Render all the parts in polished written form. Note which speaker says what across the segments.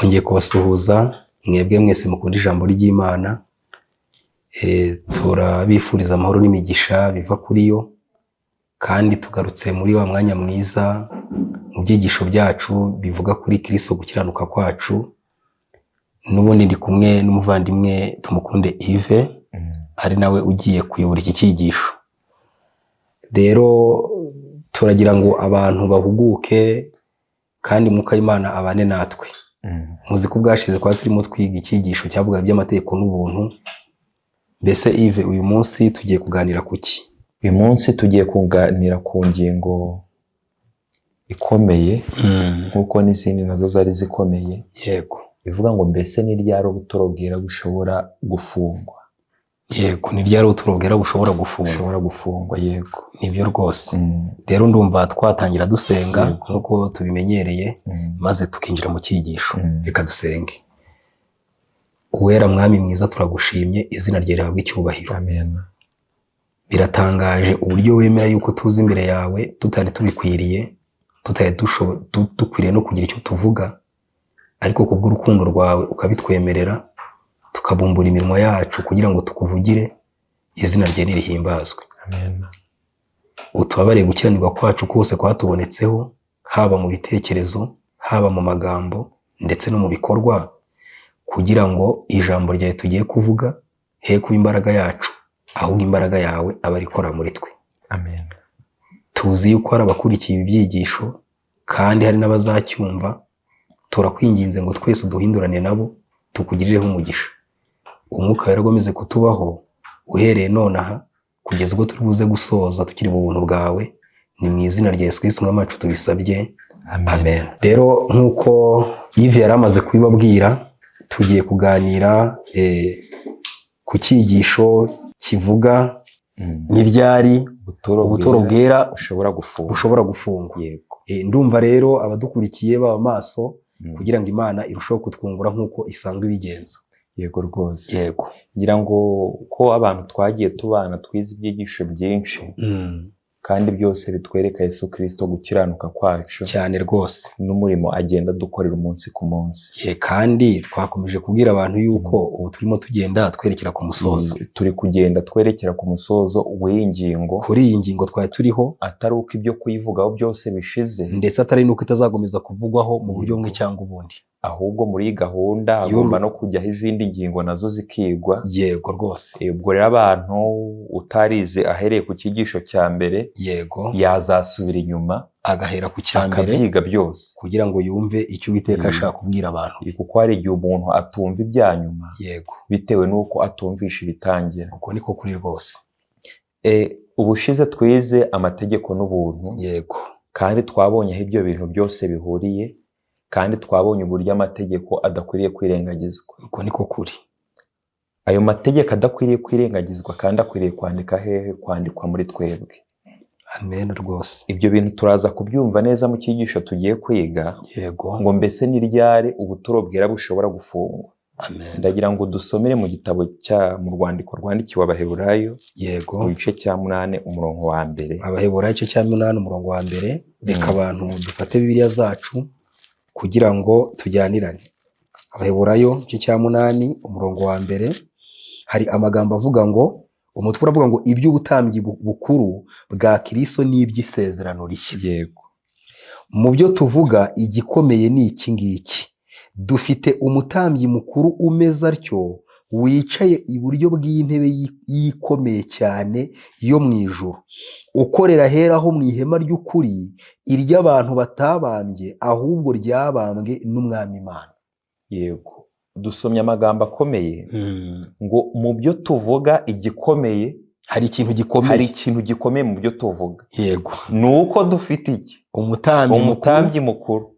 Speaker 1: Twongeye kubasuhuza mwebwe mwese mukunda ijambo ry'Imana. Turabifuriza amahoro n'imigisha biva kuri yo, kandi tugarutse muri wa mwanya mwiza mu byigisho byacu bivuga kuri Kristo gukiranuka kwacu. N'ubundi ndi kumwe n'umuvandimwe Tumukunde Yves, ari nawe ugiye kuyobora iki cyigisho. Rero turagira ngo abantu bahuguke kandi Mwuka w'Imana abane natwe. Muzi ko ubwashize twari turimo twiga icyigisho cyavuga iby'amategeko n'ubuntu. Mbese Yves, uyu munsi tugiye kuganira ku ki?
Speaker 2: Uyu munsi tugiye kuganira ku ngingo ikomeye, nk'uko n'izindi nazo zari zikomeye, ivuga ngo: mbese ni ryari ubuturo bwera bushobora gufungwa?
Speaker 1: Yego, ni ryari ubuturo bwera bushobora gufungwa?
Speaker 2: Bushobora gufungwa, yego.
Speaker 1: Nibyo rwose. Rero ndumva twatangira dusenga nk'uko tubimenyereye, maze tukinjira mu cyigisho. Reka dusenge. Uwera Mwami mwiza, turagushimye, izina ryawe rihabwe icyubahiro.
Speaker 2: Amen.
Speaker 1: Biratangaje uburyo wemera yuko tuza imbere yawe tutari tubikwiriye, tutari dukwiriye no kugira icyo tuvuga, ariko kubw'urukundo rwawe ukabitwemerera, tukabumbura iminwa yacu kugira ngo tukuvugire. Izina rye nirihimbazwe.
Speaker 2: Amen.
Speaker 1: Utubabarire gukiranirwa kwacu kose kwatubonetseho, haba mu bitekerezo, haba mu magambo, ndetse no mu bikorwa, kugira ngo ijambo ryawe tugiye kuvuga he kuba imbaraga yacu, ahubwo imbaraga yawe aba ikora muri twe.
Speaker 2: Amen.
Speaker 1: Tuzi yuko hari abakurikiye ibi byigisho kandi hari n'abazacyumva. Turakwinginze ngo twese uduhindurane nabo, tukugirireho umugisha. Umwuka Wera agomeze kutubaho uhereye nonaha kugeza ubwo turi buze gusoza tukiri mu buntu bwawe. Ni mu izina rya Yesu Kristo Umwami wacu tubisabye.
Speaker 2: Amen.
Speaker 1: Amen. Rero nk'uko Yves yari amaze kubibabwira, tugiye kuganira ku cyigisho kivuga ni ryari
Speaker 2: ubuturo
Speaker 1: ubuturo
Speaker 2: bwera
Speaker 1: bwera
Speaker 2: bushobora gufungwa.
Speaker 1: Bushobora gufungwa.
Speaker 2: Yego.
Speaker 1: Ndumva rero abadukurikiye baba maso kugira ngo Imana irusheho kutwungura nk'uko isanzwe ibigenza.
Speaker 2: Yego rwose.
Speaker 1: Yego.
Speaker 2: Ngira ngo ko abantu twagiye tubana, twize ibyigisho byinshi kandi byose bitwereka Yesu Kirisito gukiranuka kwacu
Speaker 1: Cyane rwose.
Speaker 2: n'umurimo agenda adukorera umunsi ku munsi.
Speaker 1: Kandi twakomeje kubwira abantu yuko ubu turimo tugenda twerekera ku musozo.
Speaker 2: Turi kugenda twerekera ku musozo w'iyi ngingo.
Speaker 1: Kuri iyi ngingo twari turiho.
Speaker 2: Atari uko ibyo kuyivugaho byose bishize,
Speaker 1: ndetse atari n'uko itazakomeza kuvugwaho mu buryo bumwe cyangwa ubundi,
Speaker 2: ahubwo muri iyi gahunda hagomba no kujyaho izindi ngingo nazo zikigwa.
Speaker 1: Yego rwose.
Speaker 2: Ubwo rero abantu utarize ahereye ku cyigisho cya mbere yazasubira inyuma
Speaker 1: agahera ku cya mbere,
Speaker 2: akabyiga byose,
Speaker 1: kugira ngo yumve icyo Uwiteka ashaka kubwira abantu.
Speaker 2: Kuko hari igihe umuntu atumva ibya nyuma bitewe n'uko atumvisha ibitangira.
Speaker 1: Uko niko kuri rwose.
Speaker 2: Ubushize twize amategeko n'ubuntu, kandi twabonye aho ibyo bintu byose bihuriye, kandi twabonye uburyo amategeko adakwiriye kwirengagizwa.
Speaker 1: Uko niko kuri.
Speaker 2: Ayo mategeko adakwiriye kwirengagizwa kandi akwiriye kwandika hehe? Kwandikwa muri twebwe.
Speaker 1: Amen rwose.
Speaker 2: Ibyo bintu turaza kubyumva neza mu cyigisho tugiye kwiga, ngo mbese ni ryari ubuturo bwera bushobora gufungwa?
Speaker 1: Amen.
Speaker 2: Ndagira ngo dusomere mu gitabo cya, mu rwandiko rwandikiwe Abaheburayo, mu gice cya 8, umurongo wa 1.
Speaker 1: Abaheburayo igice cya 8, umurongo wa 1. Reka abantu dufate Bibiliya zacu kugira ngo tujyanirane. Abaheburayo igice cya 8, umurongo wa 1, hari amagambo avuga ngo, umutwe uravuga ngo: iby'ubutambyi bukuru bwa Kristo n'iby'isezerano rishya. Mu byo tuvuga, igikomeye ni iki ngiki: dufite umutambyi mukuru umeze atyo, wicaye iburyo bw'intebe y'ikomeye cyane yo mu ijuru, ukorera ahera ho mu ihema ry'ukuri, iry'abantu batabambye, ahubwo ryabambwe n'Umwami Imana.
Speaker 2: Yego, dusomye amagambo akomeye ngo mu byo tuvuga igikomeye,
Speaker 1: Hari ikintu gikomeye.
Speaker 2: Hari ikintu gikomeye mu byo tuvuga. Ni uko dufite iki?
Speaker 1: Umutambyi mukuru.
Speaker 2: Umutambyi mukuru.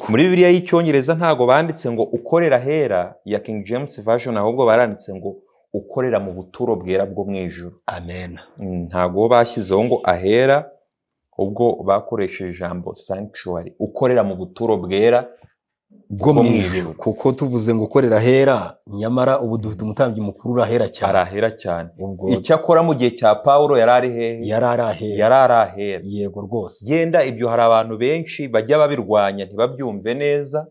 Speaker 2: Muri Bibiliya y'Icyongereza ntago banditse ngo ukorera ahera ya King James Version, ahubwo baranditse ngo ukorera mu buturo bwera bwo mu ijuru.
Speaker 1: Amen.
Speaker 2: Ntago bashyizeho ngo ahera, ubwo bakoresheje ijambo sanctuary, ukorera mu buturo bwera.
Speaker 1: Bwo mu
Speaker 2: mu
Speaker 1: ijuru.
Speaker 2: ijuru.
Speaker 1: Kuko tuvuze ngo ukorera ahera, nyamara ubu dufite umutambyi mukuru uri ahera cyane.
Speaker 2: Ari ahera cyane.
Speaker 1: Ubwo
Speaker 2: Icyakora mu gihe cya Pawulo yari ari hehe?
Speaker 1: Yari ari ahera.
Speaker 2: Yari ari ahera.
Speaker 1: Yego rwose.
Speaker 2: Yenda ibyo hari abantu benshi bajya babirwanya ntibabyumve neza,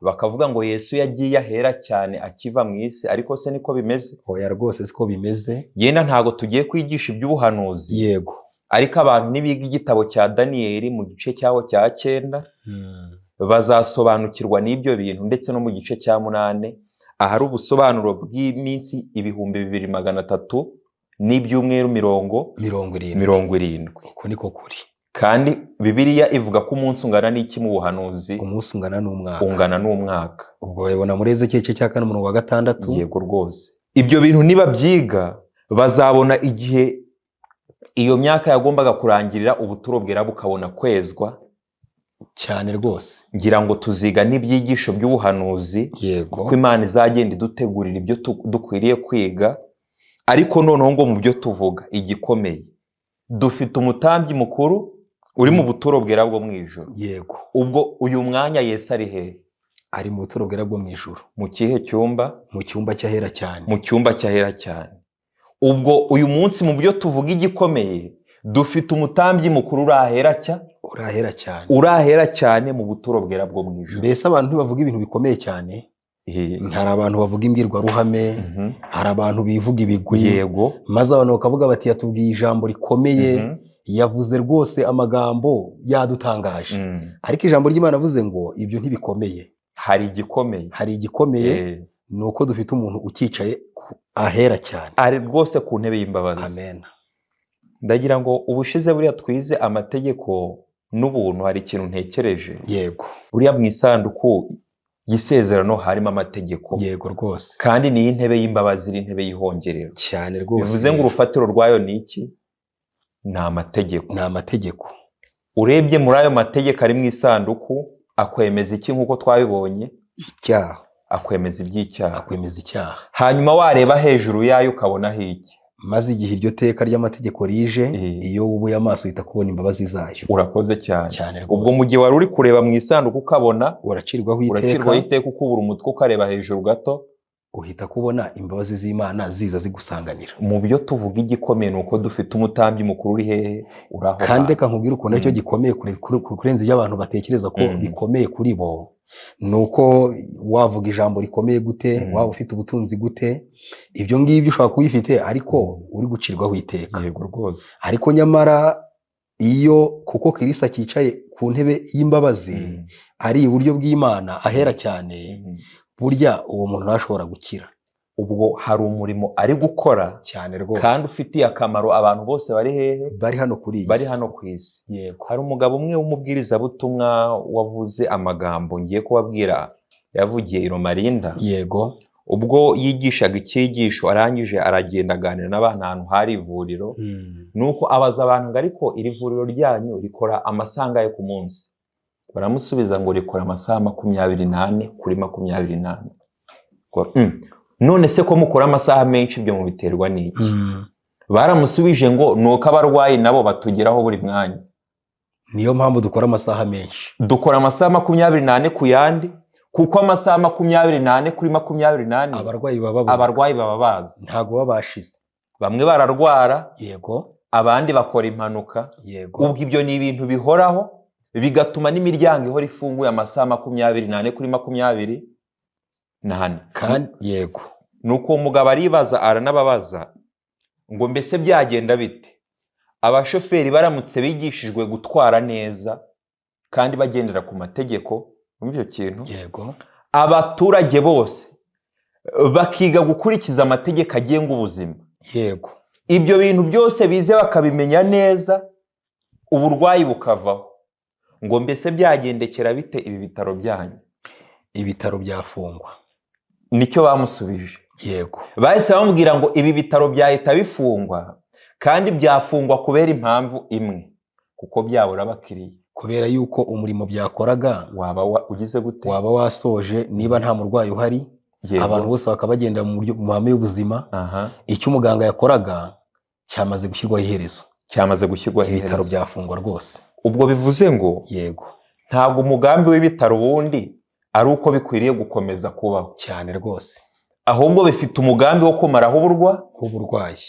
Speaker 2: bakavuga ngo Yesu yagiye ahera cyane akiva mu isi, ariko se niko bimeze?
Speaker 1: Oya rwose, siko bimeze.
Speaker 2: Yenda ntabwo tugiye kwigisha iby'ubuhanuzi, ariko abantu nibiga igitabo cya Daniyeli mu gice cyaho cya 9 bazasobanukirwa n'ibyo bintu, ndetse no mu gice cya 8 ahari ubusobanuro bw'iminsi 2300 n'ibyumweru mirongo
Speaker 1: 70.
Speaker 2: 70.
Speaker 1: Uko niko kuri.
Speaker 2: Kandi Bibiliya ivuga ko umunsi ungana n'iki mu buhanuzi?
Speaker 1: Umunsi ungana n'umwaka.
Speaker 2: Ungana n'umwaka.
Speaker 1: Ubwo babibona muri Ezekiyeli igice cya 4 umurongo wa 6.
Speaker 2: Yego rwose, ibyo bintu nibabyiga bazabona igihe iyo myaka yagombaga kurangirira, ubuturo bwera bukabona kwezwa.
Speaker 1: Cyane rwose.
Speaker 2: Ngira ngo tuziga n'ibyigisho by'ubuhanuzi, ko Imana izagenda idutegurira ibyo dukwiriye kwiga. Ariko noneho ngo mu byo tuvuga igikomeye, dufite umutambyi mukuru uri mu buturo bwera bwo mu ijuru. Ubwo uyu mwanya Yesu ari hehe?
Speaker 1: Ari mu buturo bwera bwo mu ijuru.
Speaker 2: Mu kihe cyumba?
Speaker 1: Mu cyumba cy'ahera cyane.
Speaker 2: Mu cyumba cy'ahera cyane. Ubwo uyu munsi mu byo tuvuga igikomeye, dufite umutambyi mukuru uri ahera cya
Speaker 1: Uri ahera cyane.
Speaker 2: Uri ahera cyane mu buturo bwera bwo mu ijuru.
Speaker 1: Mbese abantu ntibavuga ibintu bikomeye cyane? Hari abantu bavuga imbwirwaruhame, hari abantu bivuga ibigwi, maze abantu bakavuga bati yatubwiye ijambo rikomeye, yavuze rwose amagambo yadutangaje. Ariko ijambo ry'Imana avuze ngo ibyo ntibikomeye.
Speaker 2: Hari igikomeye.
Speaker 1: Hari igikomeye, ni uko dufite umuntu ucyicaye ahera cyane.
Speaker 2: Ari rwose ku ntebe y'imbabazi.
Speaker 1: Amen.
Speaker 2: Ndagira ngo ubushize buriya twize amategeko n'ubuntu, hari ikintu ntekereje. Buriya mu isanduku y'isezerano harimo amategeko.
Speaker 1: Yego rwose.
Speaker 2: Kandi niyo intebe y'imbabazi iri intebe y'ihongerero.
Speaker 1: Cyane rwose.
Speaker 2: Bivuze ngo urufatiro rwayo ni iki? Ni amategeko.
Speaker 1: Ni amategeko.
Speaker 2: Urebye muri ayo mategeko ari mu isanduku, akwemeza iki nk'uko twabibonye?
Speaker 1: Icyaha.
Speaker 2: Akwemeza iby'icyaha.
Speaker 1: Akwemeza icyaha.
Speaker 2: Hanyuma wareba hejuru yayo ukabonaho iki?
Speaker 1: Maze igihe iryo teka ry'amategeko rije, iyo wubuye amaso uhita kubona imbabazi zayo.
Speaker 2: Urakoze cyane.
Speaker 1: Cyane rwose.
Speaker 2: Ubwo mu gihe wari uri kureba mu isanduku ukabona
Speaker 1: uracirwaho iteka,
Speaker 2: uracirwaho iteka, ukubura umutwe ukareba hejuru gato,
Speaker 1: uhita kubona imbabazi z'Imana ziza zigusanganira.
Speaker 2: Mu byo tuvuga igikomeye ni uko dufite umutambyi mukuru uri hehe? Uri aho
Speaker 1: Kandi
Speaker 2: hantu.
Speaker 1: reka nkubwire ukuntu aricyo gikomeye kurenza ibyo abantu batekereza ko bikomeye kuri bo. Ni uko wavuga ijambo rikomeye gute, waba ufite ubutunzi gute, ibyo ngibyo ushobora kuba ubifite ariko uri gucirwaho iteka.
Speaker 2: Yego rwose.
Speaker 1: Ariko nyamara iyo kuko Kirisitu acyicaye ku ntebe y'imbabazi, ari iburyo bw'Imana ahera cyane, burya uwo muntu ntashobora gukira.
Speaker 2: Ubwo hari umurimo ari gukora
Speaker 1: Cyane rwose.
Speaker 2: kandi ufitiye akamaro abantu bose bari hehe?
Speaker 1: Bari hano kuri iyi
Speaker 2: Bari
Speaker 1: si.
Speaker 2: hano ku isi. Hari umugabo umwe w'umubwirizabutumwa wavuze amagambo ngiye kubabwira, yavugiye i Romarinda. Ubwo yigishaga icyigisho, arangije aragenda aganira n'abantu ahantu hari ivuriro, nuko abaza abantu ngo ariko iri vuriro ryanyu rikora amasaha angahe ku munsi? Baramusubiza ngo rikora amasaha 24 kuri 24. Ngo, none se ko mukora amasaha menshi, ibyo mubiterwa n'iki? Baramusubije ngo ni uko abarwayi nabo batugeraho buri mwanya.
Speaker 1: Niyo mpamvu dukora amasaha menshi.
Speaker 2: Dukora amasaha 24 ku yandi, kuko amasaha 24 kuri 24
Speaker 1: abarwayi baba babona.
Speaker 2: Abarwayi baba bazi.
Speaker 1: Ntabwo baba bashize.
Speaker 2: Bamwe bararwara, abandi bakora impanuka. Ubwo ibyo ni ibintu bihoraho, bigatuma n'imiryango ihora ifunguye amasaha 24 kuri 24.
Speaker 1: Kandi yego.
Speaker 2: Nuko uwo mugabo aribaza, aranababaza ngo mbese byagenda bite abashoferi baramutse bigishijwe gutwara neza kandi bagendera ku mategeko muri icyo kintu, abaturage bose bakiga gukurikiza amategeko agenga ubuzima, ibyo bintu byose bize bakabimenya neza, uburwayi bukavaho, ngo mbese byagendekera bite ibi bitaro byanyu?
Speaker 1: Ibitaro byafungwa.
Speaker 2: Nicyo bamusubije. Bahise bamubwira ngo ibi bitaro byahita bifungwa, kandi byafungwa kubera impamvu imwe, kuko byabura abakiriya.
Speaker 1: Kubera yuko umurimo byakoraga
Speaker 2: waba ugize gute?
Speaker 1: Waba wasoje niba nta murwayi uhari, abantu bose bakaba bagenda mu buryo mu mahame y'ubuzima. Icyo umuganga yakoraga cyamaze gushyirwaho iherezo.
Speaker 2: Cyamaze gushyirwaho
Speaker 1: Ibitaro
Speaker 2: iherezo.
Speaker 1: byafungwa rwose.
Speaker 2: Ubwo bivuze ngo ntabwo umugambi w'ibitaro ubundi Ari uko bikwiriye gukomeza kubaho.
Speaker 1: Cyane rwose.
Speaker 2: Ahubwo bifite umugambi wo kumaraho uburwayi.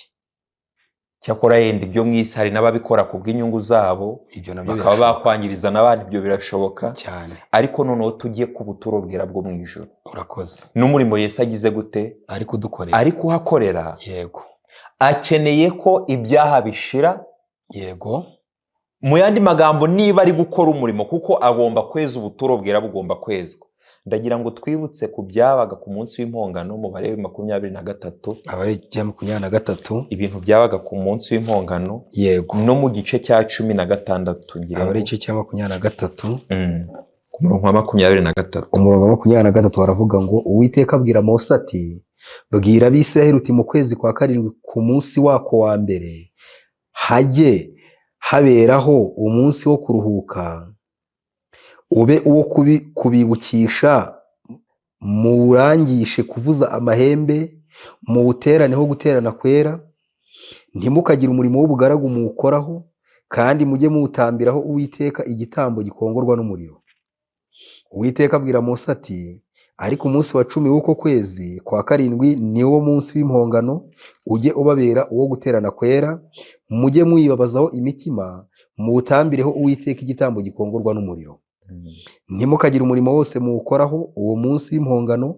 Speaker 2: Cyakora yenda ibyo mu isi hari n'ababikora ku bw'inyungu zabo,
Speaker 1: Ibyo nabyo
Speaker 2: bakaba
Speaker 1: birashoboka.
Speaker 2: bakwangiriza n'abandi, ibyo birashoboka.
Speaker 1: Cyane.
Speaker 2: Ariko noneho tujye ku buturo bwera bwo mu ijuru.
Speaker 1: Urakoze.
Speaker 2: N'umurimo Yesu agize gute?
Speaker 1: Ari kudukorera.
Speaker 2: Ari kuhakorera. Akeneye ko ibyaha bishira. Mu yandi magambo, niba ari gukora umurimo, kuko agomba kweza ubuturo bwera, bugomba kwezwa. Ndagira ngo twibutse ku byabaga ku munsi w'impongano mu Balewi 23.
Speaker 1: Abalewi 23.
Speaker 2: Ibintu byabaga ku munsi w'impongano. No mu gice cya 16, ngira ngo.
Speaker 1: Abalewi igice cya 23.
Speaker 2: Ku murongo wa 23.
Speaker 1: Umurongo wa 23 baravuga ngo: "Uwiteka abwira Mose ati: Bwira Abisirayeli uti: mu kwezi kwa karindwi, ku munsi wako wa mbere, hajye haberaho umunsi wo kuruhuka, ube uwo kubibukisha, muwurangishe kuvuza amahembe, muwuteraneho guterana kwera. Ntimukagire umurimo w'ubugaragu muwukoraho, kandi mujye muwutambiraho Uwiteka igitambo gikongorwa n'umuriro. Uwiteka abwira Mose ati: Ariko umunsi wa 10 w'uko kwezi kwa karindwi ni wo munsi w'impongano, ujye ubabera uwo guterana kwera, mujye muyibabazaho imitima, muwutambireho Uwiteka igitambo gikongorwa n'umuriro. Ntimukagire umurimo wose muwukoraho uwo munsi w'impongano,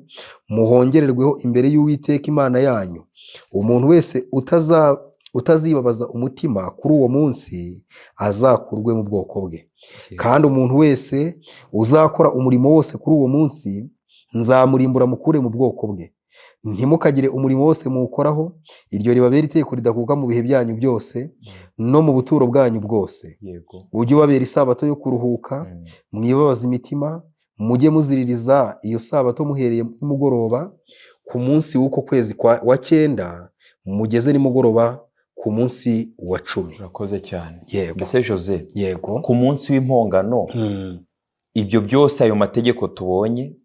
Speaker 1: muhongererweho imbere y'Uwiteka Imana yanyu. Umuntu wese utazibabaza umutima kuri uwo munsi azakurwe mu bwoko bwe. Kandi umuntu wese uzakora umurimo wose kuri uwo munsi, nzamurimbura mukure mu bwoko bwe. Ntimukagire umurimo wose muwukoraho, iryo ribabera itegeko ridakuka mu bihe byanyu byose no mu buturo bwanyu bwose. Ujye ubabera isabato yo kuruhuka, mwibabaze imitima, mujye muziririza iyo sabato muhereye nimugoroba ku munsi w'uko kwezi wa 9, mugeze nimugoroba ku munsi wa 10."
Speaker 2: Urakoze cyane.
Speaker 1: Yego.
Speaker 2: Mbese Jose,
Speaker 1: Yego.
Speaker 2: ku munsi w'impongano, ibyo byose, ayo mategeko tubonye,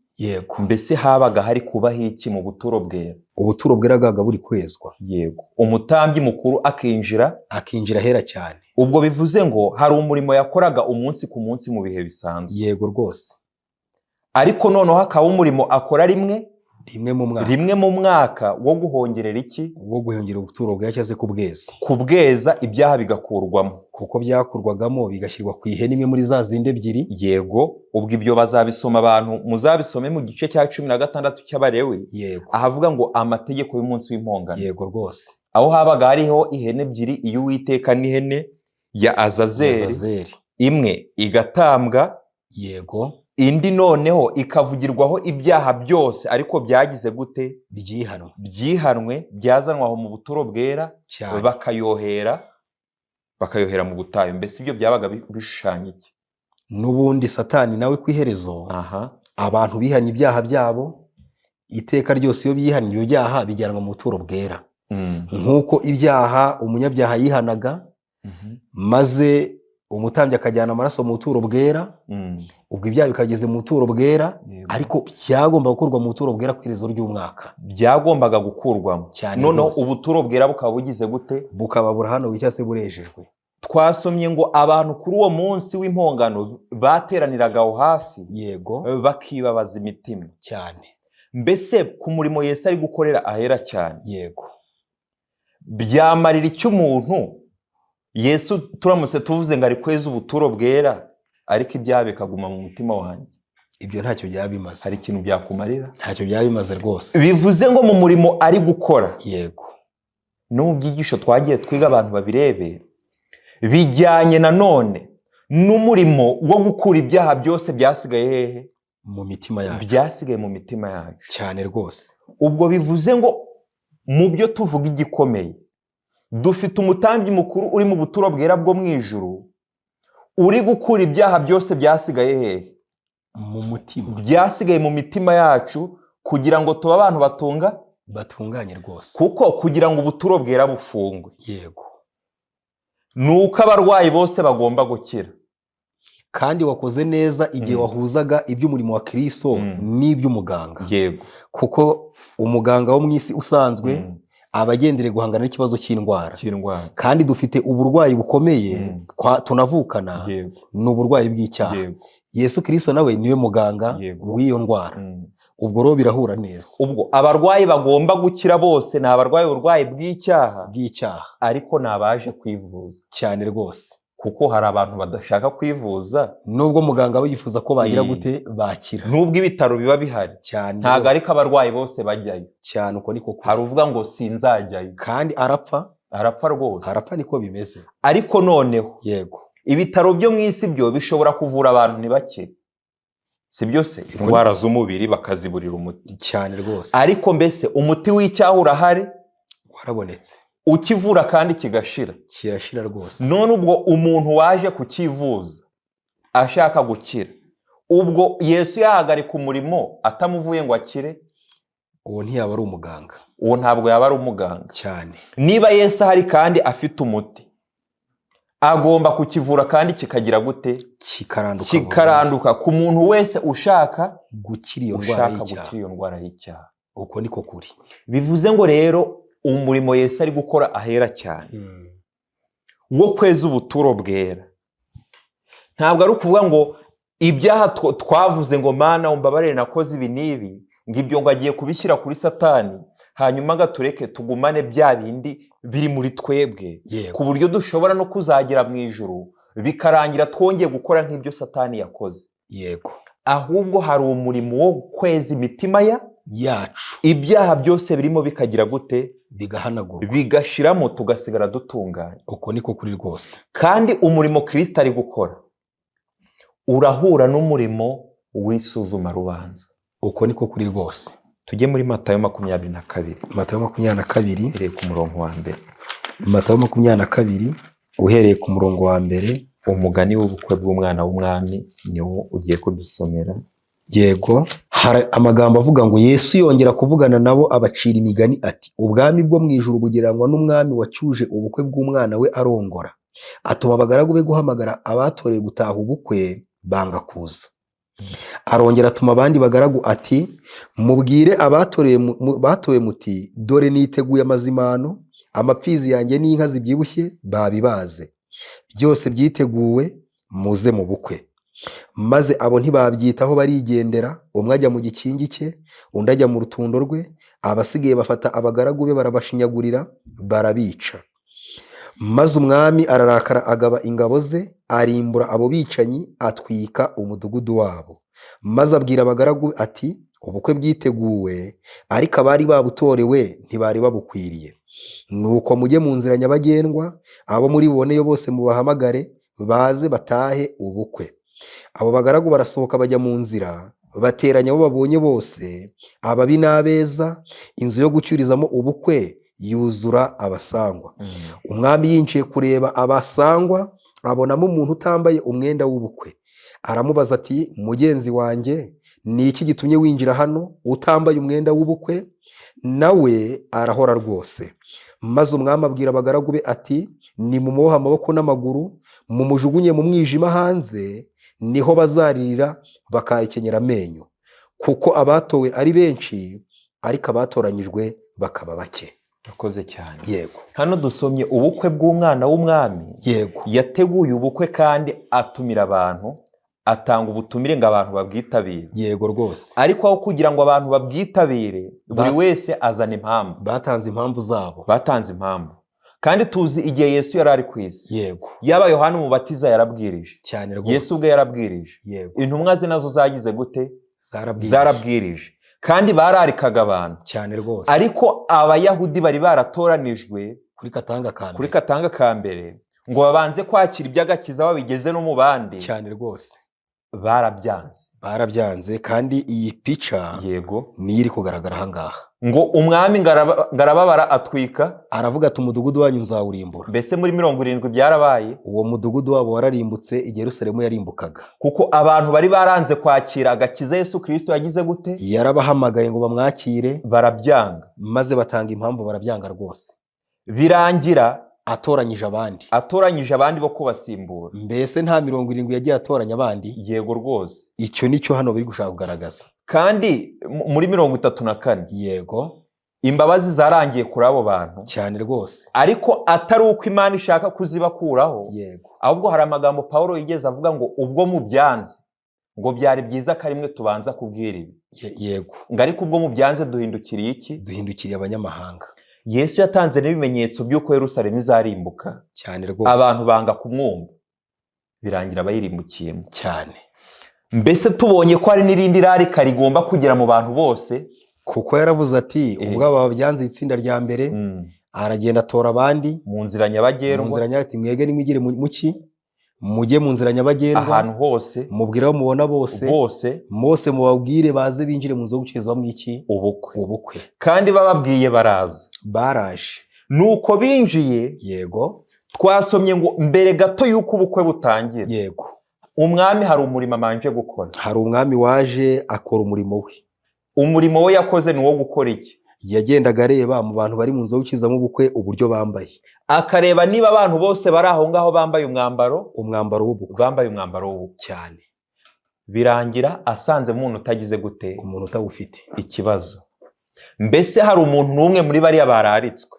Speaker 2: mbese habaga hari kubaho iki mu buturo bwera?
Speaker 1: Ubuturo bwera bwabaga buri kwezwa.
Speaker 2: Yego, umutambyi mukuru akinjira,
Speaker 1: akinjira ahera cyane.
Speaker 2: Ubwo bivuze ngo hari umurimo yakoraga umunsi ku munsi mu bihe bisanzwe.
Speaker 1: Yego rwose.
Speaker 2: Ariko noneho hakaba umurimo akora rimwe,
Speaker 1: Rimwe mu mwaka.
Speaker 2: rimwe mu mwaka, wo guhongerera iki?
Speaker 1: Wo guhongera ubuturo bwera cyangwa se kubweza.
Speaker 2: Kubweza, ibyaha bigakurwamo.
Speaker 1: Kuko byakurwagamo bigashyirwa ku ihene imwe muri za zindi ebyiri.
Speaker 2: Yego, ubwo ibyo bazabisoma, abantu muzabisome mu gice cya 16 cy'Abalewi, ahavuga ngo amategeko y'umunsi w'impongano.
Speaker 1: Yego rwose.
Speaker 2: Aho habaga hariho ihene ebyiri, iy'Uwiteka n'ihene ya Azazeli.
Speaker 1: Azazeli.
Speaker 2: Imwe igatambwa, indi noneho ikavugirwaho ibyaha byose, ariko byagize gute?
Speaker 1: Byihanwe.
Speaker 2: Byihanwe, byazanwa aho mu buturo bwera, bakayohera mu butayu. Mbese ibyo byabaga bishushanya iki?
Speaker 1: N'ubundi Satani nawe ku iherezo, abantu bihanye ibyaha byabo, iteka ryose iyo bihannye ibyo byaha bijyanwa mu buturo bwera. Nk'uko ibyaha umunyabyaha yihanaga, maze umutambyi akajyana amaraso mu buturo bwera, ubwo ibyaha bikageze mu buturo bwera, ariko byagomba gukurwa mu buturo bwera ku iherezo ry'umwaka.
Speaker 2: Byagombaga gukurwamo.
Speaker 1: Cyane
Speaker 2: Noneho
Speaker 1: rwose.
Speaker 2: ubuturo bwera bukaba bugize gute?
Speaker 1: Bukaba burahanuwe cyangwa se burejejwe.
Speaker 2: Twasomye ngo abantu kuri uwo munsi w'impongano bateraniraga aho hafi, bakibabaza imitima. Mbese ku murimo Yesu ari gukorera ahera cyane, byamarira icyo umuntu Yesu turamutse tuvuze ngo ari kweza ubuturo bwera, ariko ibyaha bikaguma mu mutima wanjye?
Speaker 1: Ibyo ntacyo byaba bimaze.
Speaker 2: Hari ikintu byakumarira?
Speaker 1: Ntacyo byaba bimaze rwose.
Speaker 2: Bivuze ngo mu murimo ari gukora, no mu byigisho twagiye twiga, abantu babirebe, bijyanye nanone n'umurimo wo gukura ibyaha byose byasigaye hehe?
Speaker 1: Mu mitima yacu.
Speaker 2: Byasigaye mu mitima yacu.
Speaker 1: Cyane rwose.
Speaker 2: Ubwo bivuze ngo mu byo tuvuga igikomeye, dufite umutambyi mukuru uri mu buturo bwera bwo mu ijuru, uri gukura ibyaha byose byasigaye hehe?
Speaker 1: Mu mutima.
Speaker 2: Byasigaye mu mitima yacu, kugira ngo tube abantu batunga
Speaker 1: Batunganye rwose.
Speaker 2: Kuko kugira ngo ubuturo bwera bufungwe, ni uko abarwayi bose bagomba gukira.
Speaker 1: Kandi wakoze neza igihe wahuzaga iby'umurimo wa Kristo n'iby'umuganga. Kuko umuganga wo mu isi usanzwe aba agendereye guhangana n'ikibazo cy'indwara.
Speaker 2: Cy'indwara.
Speaker 1: Kandi dufite uburwayi bukomeye tunavukana, ni uburwayi bw'icyaha. Yesu Kirisito nawe niwe muganga w'iyo ndwara. Ubwo rero birahura neza.
Speaker 2: Ubwo abarwayi bagomba gukira bose ni abarwaye uburwayi bw'icyaha, ariko ni abaje kwivuza
Speaker 1: cyane rwose,
Speaker 2: kuko hari abantu badashaka kwivuza
Speaker 1: nubwo muganga aba yifuza ko bagira gute bakira,
Speaker 2: nubwo ibitaro biba bihari
Speaker 1: cyane,
Speaker 2: ntabwo ariko abarwayi bose bajyayo
Speaker 1: cyane. Uko niko
Speaker 2: hari uvuga ngo sinzajyayo
Speaker 1: kandi arapfa,
Speaker 2: arapfa rwose,
Speaker 1: arapfa, niko bimeze.
Speaker 2: Ariko noneho
Speaker 1: yego,
Speaker 2: ibitaro byo mu isi byo bishobora kuvura abantu ntibakire, si byose, indwara z'umubiri bakaziburira umuti
Speaker 1: cyane rwose.
Speaker 2: Ariko mbese umuti w'icyaha urahari,
Speaker 1: warabonetse,
Speaker 2: ukivura kandi kigashira,
Speaker 1: kirashira rwose.
Speaker 2: None ubwo umuntu waje kukivuza ashaka gukira, ubwo Yesu yahagarika umurimo atamuvuye ngo akire?
Speaker 1: Uwo ntiyaba ari umuganga.
Speaker 2: Uwo ntabwo yaba ari umuganga
Speaker 1: cyane.
Speaker 2: Niba Yesu ahari kandi afite umuti, agomba kukivura kandi kikagira gute?
Speaker 1: Kikaranduka,
Speaker 2: kikaranduka ku muntu wese ushaka
Speaker 1: gukira iyo ndwara
Speaker 2: gukira iyo ndwara y'icyaha.
Speaker 1: Uko niko kuri.
Speaker 2: Bivuze ngo rero umurimo Yesu ari gukora ahera cyane wo kweza ubuturo bwera, ntabwo ari ukuvuga ngo ibyaha twavuze ngo Mana umbabarire nakoze ibi n'ibi, ngo ibyo ngo agiye kubishyira kuri Satani, hanyuma ngo atureke tugumane bya bindi biri muri twebwe, ku buryo dushobora no kuzagera mu ijuru bikarangira twongeye gukora nk'ibyo Satani yakoze. Ahubwo hari umurimo wo kweza imitima
Speaker 1: yacu,
Speaker 2: ibyaha byose birimo bikagira gute?
Speaker 1: Bigahanagurwa,
Speaker 2: bigashiramo, tugasigara dutunganye.
Speaker 1: Uko niko kuri rwose.
Speaker 2: Kandi umurimo Kirisito ari gukora urahura n'umurimo w'isuzumarubanza.
Speaker 1: Uko niko kuri rwose.
Speaker 2: Tujye muri Matayo 22.
Speaker 1: Matayo 22,
Speaker 2: uhereye ku murongo wa 1.
Speaker 1: Matayo 22 uhereye ku murongo wa 1.
Speaker 2: Umugani w'ubukwe bw'umwana w'umwami niwo ugiye kudusomera.
Speaker 1: Yego, hari amagambo avuga ngo Yesu yongera kuvugana nabo abacira imigani ati: ubwami bwo mu ijuru bugereranywa n'umwami wacyuje ubukwe bw'umwana we arongora, atuma abagaragu be guhamagara abatorewe gutaha ubukwe, banga kuza. Arongera atuma abandi bagaragu ati: mubwire abatowe muti dore niteguye amazimano, amapfizi yanjye n'inka zibyibushye babibaze, byose byiteguwe, muze mu bukwe. Maze abo ntibabyitaho barigendera, umwe ajya mu gikingi cye, undi ajya mu rutundo rwe, abasigaye bafata abagaragu be barabashinyagurira, barabica. Maze umwami ararakara, agaba ingabo ze, arimbura abo bicanyi, atwika umudugudu wabo. Maze abwira abagaragu ati: ubukwe bwiteguwe, ariko abari babutorewe ntibari babukwiriye. Nuko mujye mu nzira nyabagendwa, abo muri buboneyo bose mubahamagare, baze batahe ubukwe. Abo bagaragu barasohoka bajya mu nzira, bateranya abo babonye bose, ababi n'abeza, inzu yo gucyurizamo ubukwe yuzura abasangwa. Umwami yinjiye kureba abasangwa, abonamo umuntu utambaye umwenda w'ubukwe. Aramubaza ati: mugenzi wanjye, ni iki gitumye winjira hano utambaye umwenda w'ubukwe? Nawe arahora rwose. Maze umwami abwira abagaragu be ati: nimumubohe amaboko n'amaguru, mumujugunye mu mwijima hanze, niho bazaririra bakahekenyera amenyo, kuko abatowe ari benshi, ariko abatoranyijwe bakaba bake.
Speaker 2: Urakoze cyane.
Speaker 1: Yego.
Speaker 2: Hano dusomye ubukwe bw'umwana w'umwami.
Speaker 1: Yego.
Speaker 2: Yateguye ubukwe kandi atumira abantu, atanga ubutumire ngo abantu babwitabire.
Speaker 1: Yego rwose.
Speaker 2: Ariko aho kugira ngo abantu babwitabire, buri wese azana impamvu.
Speaker 1: Batanze impamvu zabo.
Speaker 2: Batanze impamvu. Kandi tuzi igihe Yesu yari ari ku isi.
Speaker 1: Yego.
Speaker 2: Yaba Yohana Umubatiza yarabwirije.
Speaker 1: Cyane rwose.
Speaker 2: Yesu ubwe yarabwirije.
Speaker 1: Yego.
Speaker 2: Intumwa ze nazo zagize gute?
Speaker 1: Zarabwirije.
Speaker 2: Zarabwirije. Kandi bararikaga abantu.
Speaker 1: Cyane rwose.
Speaker 2: Ariko Abayahudi bari baratoranijwe
Speaker 1: kuri katanga ka mbere.
Speaker 2: Kuri katanga ka mbere ngo babanze kwakira iby'agakiza babigeze no mu bandi.
Speaker 1: Cyane rwose.
Speaker 2: Barabyanze.
Speaker 1: Barabyanze kandi iyi pica
Speaker 2: yego
Speaker 1: niyo iri kugaragara aha ngaha.
Speaker 2: Ngo umwami ngarababara atwika,
Speaker 1: aravuga ati umudugudu wanyu nzawurimbura.
Speaker 2: Mbese muri 70 byarabaye?
Speaker 1: Uwo mudugudu wabo wararimbutse igihe Yerusalemu yarimbukaga.
Speaker 2: Kuko abantu bari baranze kwakira agakiza Yesu Kristo yagize gute?
Speaker 1: Yarabahamagaye ngo bamwakire,
Speaker 2: barabyanga,
Speaker 1: maze batanga impamvu barabyanga rwose.
Speaker 2: Birangira
Speaker 1: atoranyije abandi.
Speaker 2: Atoranyije abandi bo kubasimbura.
Speaker 1: Mbese nta 70 yagiye atoranya abandi?
Speaker 2: Yego rwose.
Speaker 1: Icyo nicyo hano biri gushaka kugaragaza.
Speaker 2: Kandi muri 34,
Speaker 1: yego,
Speaker 2: imbabazi zarangiye kuri abo bantu.
Speaker 1: Cyane rwose.
Speaker 2: Ariko atari uko Imana ishaka kuzibakuraho.
Speaker 1: Yego.
Speaker 2: Ahubwo hari amagambo Pawulo yigeze avuga ngo ubwo mubyanze Ngo byari byiza ko ari mwe tubanza kubwira ibi.
Speaker 1: Yego.
Speaker 2: Ngo ariko ubwo mubyanze duhindukiriye iki?
Speaker 1: Duhindukiriye abanyamahanga.
Speaker 2: Yesu yatanze n'ibimenyetso by'uko Yerusalemu izarimbuka.
Speaker 1: Cyane rwose.
Speaker 2: Abantu banga kumwumva, birangira bayirimbukiyemo.
Speaker 1: Cyane.
Speaker 2: Mbese tubonye ko hari n'irindi rarika rigomba kugera mu bantu bose.
Speaker 1: Kuko yaravuze ati ubwo aba byanze itsinda rya mbere, aragenda atora abandi
Speaker 2: mu nzira
Speaker 1: mu
Speaker 2: nyabagendwa.
Speaker 1: nzira nyabagendwa, ati mwege nimwigire mu ki, mujye mu nzira nyabagendwa,
Speaker 2: ahantu hose,
Speaker 1: mubwire abo mubona bose,
Speaker 2: bose,
Speaker 1: bose mubabwire baze binjire mu nzu yo gucururizwamo iki?
Speaker 2: Ubukwe.
Speaker 1: Ubukwe.
Speaker 2: Kandi bababwiye baraza.
Speaker 1: Baraje.
Speaker 2: Nuko binjiye, twasomye ngo mbere gato y'uko ubukwe butangira, umwami hari umurimo amanje gukora.
Speaker 1: Hari umwami waje akora umurimo we.
Speaker 2: Umurimo we yakoze ni uwo gukora iki?
Speaker 1: Yagendaga areba mu bantu bari mu nzu yo gucururizamo ubukwe uburyo bambaye.
Speaker 2: Akareba niba abantu bose bari aho ngaho bambaye umwambaro,
Speaker 1: umwambaro w'ubukwe.
Speaker 2: Bambaye umwambaro w'ubukwe.
Speaker 1: Cyane.
Speaker 2: Birangira asanze umuntu utagize gute?
Speaker 1: Umuntu utawufite.
Speaker 2: Ikibazo, mbese hari umuntu n'umwe muri bariya bararitswe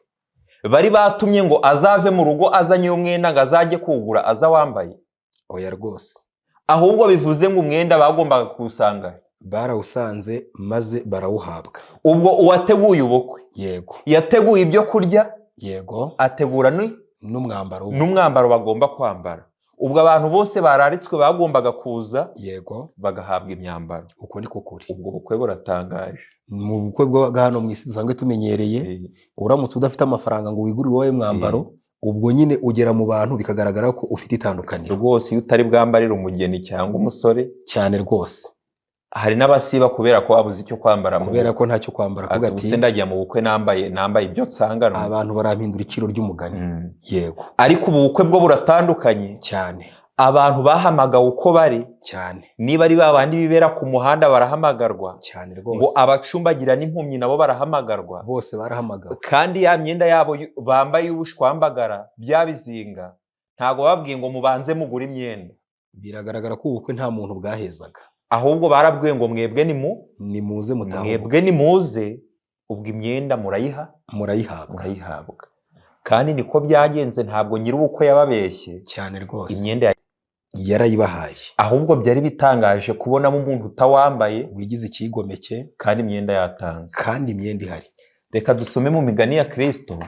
Speaker 2: bari batumye ngo azave mu rugo azanye umwenda ngo azajye kuwugura aza wambaye?
Speaker 1: Oya rwose.
Speaker 2: Ahubwo bivuze ngo umwenda bagombaga kuwusanga
Speaker 1: Barawusanze maze barawuhabwa.
Speaker 2: Ubwo uwateguye ubukwe yateguye ibyo kurya, ategura
Speaker 1: n'umwambaro
Speaker 2: n'umwambaro bagomba kwambara. Ubwo abantu bose bararitswe bagombaga kuza bagahabwa imyambaro.
Speaker 1: Uko niko kuri.
Speaker 2: Ubwo bukwe buratangaje.
Speaker 1: Mu bukwe bwa hano mu isi dusanzwe tumenyereye, uramutse udafite amafaranga ngo wigurire uwawe mwambaro, ubwo nyine ugera mu bantu bikagaragara ko ufite itandukaniro.
Speaker 2: Rwose iyo utari bwambarire umugeni cyangwa umusore.
Speaker 1: Cyane rwose.
Speaker 2: Hari n'abasiba kubera ko babuze icyo kwambara mu
Speaker 1: Kubera
Speaker 2: bukwe.
Speaker 1: ko ntacyo kwambara, kuvuga
Speaker 2: Ati
Speaker 1: ati
Speaker 2: ubuse ndajya mu bukwe nambaye ibyo nsanganwe?
Speaker 1: Abantu barampindura iciro ry'umugani. Yego.
Speaker 2: Ariko ubu bukwe bwo buratandukanye.
Speaker 1: Cyane.
Speaker 2: Abantu bahamagawe uko bari.
Speaker 1: Cyane.
Speaker 2: Niba ari ba bandi bibera ku muhanda barahamagarwa.
Speaker 1: Cyane
Speaker 2: Ngo
Speaker 1: rwose.
Speaker 2: abacumbagira n'impumyi nabo barahamagarwa.
Speaker 1: Bose barahamagawe.
Speaker 2: Kandi ya myenda yabo bambaye y'ubushwambagara, bya bizinga, ntabwo bababwiye ngo mubanze mugure imyenda.
Speaker 1: Biragaragara ko ubukwe nta muntu bwahezaga.
Speaker 2: Ahubwo barabwiye ngo mwebwe ni mu
Speaker 1: Nimuze mutahe.
Speaker 2: Mwebwe nimuze, ubwo imyenda murayiha,
Speaker 1: Murayihabwa.
Speaker 2: murayihabwa. Kandi niko byagenze, ntabwo nyir'ubukwe yababeshye.
Speaker 1: Cyane rwose.
Speaker 2: Imyenda
Speaker 1: Yarayibahaye.
Speaker 2: Ahubwo byari bitangaje kubonamo umuntu utawambaye,
Speaker 1: wigize icyigomeke,
Speaker 2: kandi imyenda yatanzwe.
Speaker 1: Kandi imyenda ihari.
Speaker 2: Reka dusome mu migani ya Kristo,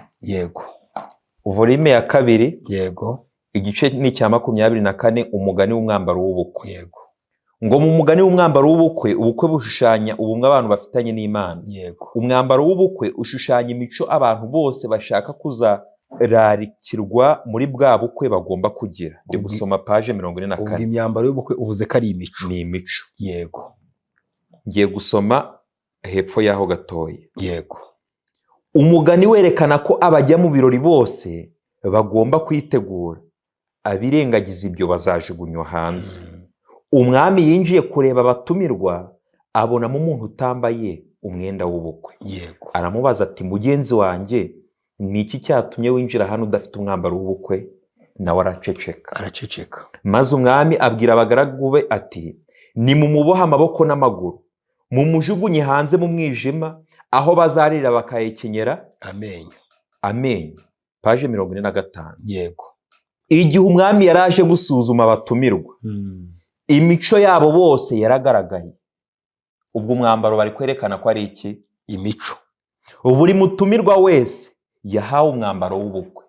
Speaker 2: volume ya 2, igice ni icya 24, umugani w'umwambaro w'ubukwe. Ngo mu mugani w'umwambaro w'ubukwe, ubukwe bushushanya ubumwe abantu bafitanye n'Imana. Umwambaro w'ubukwe ushushanya imico abantu bose bashaka kuzararikirwa muri bwa bukwe bagomba kugira. Ndi gusoma page mirongo ine na
Speaker 1: Ubwo
Speaker 2: kane.
Speaker 1: imyambaro y'ubukwe uvuze ko ari imico.
Speaker 2: Ni imico. Ngiye gusoma hepfo y'aho gatoya. Umugani werekana ko abajya mu birori bose bagomba kwitegura, abirengagiza ibyo bazajugunywa hanze. Umwami yinjiye kureba abatumirwa, abonamo umuntu utambaye umwenda w'ubukwe. Aramubaza ati mugenzi wanjye, ni iki cyatumye winjira hano udafite umwambaro w'ubukwe? Nawe araceceka.
Speaker 1: Araceceka.
Speaker 2: Maze umwami abwira abagaragu be ati nimumubohe amaboko n'amaguru, mumujugunye hanze mu mwijima, aho bazarira bakahekenyera
Speaker 1: amenyo.
Speaker 2: Amenyo. Page 45. Igihe umwami yari aje gusuzuma abatumirwa, imico yabo bose yaragaragaye. Ubwo umwambaro bari kwerekana ko ari iki?
Speaker 1: Imico.
Speaker 2: Buri mutumirwa wese yahawe umwambaro w'ubukwe.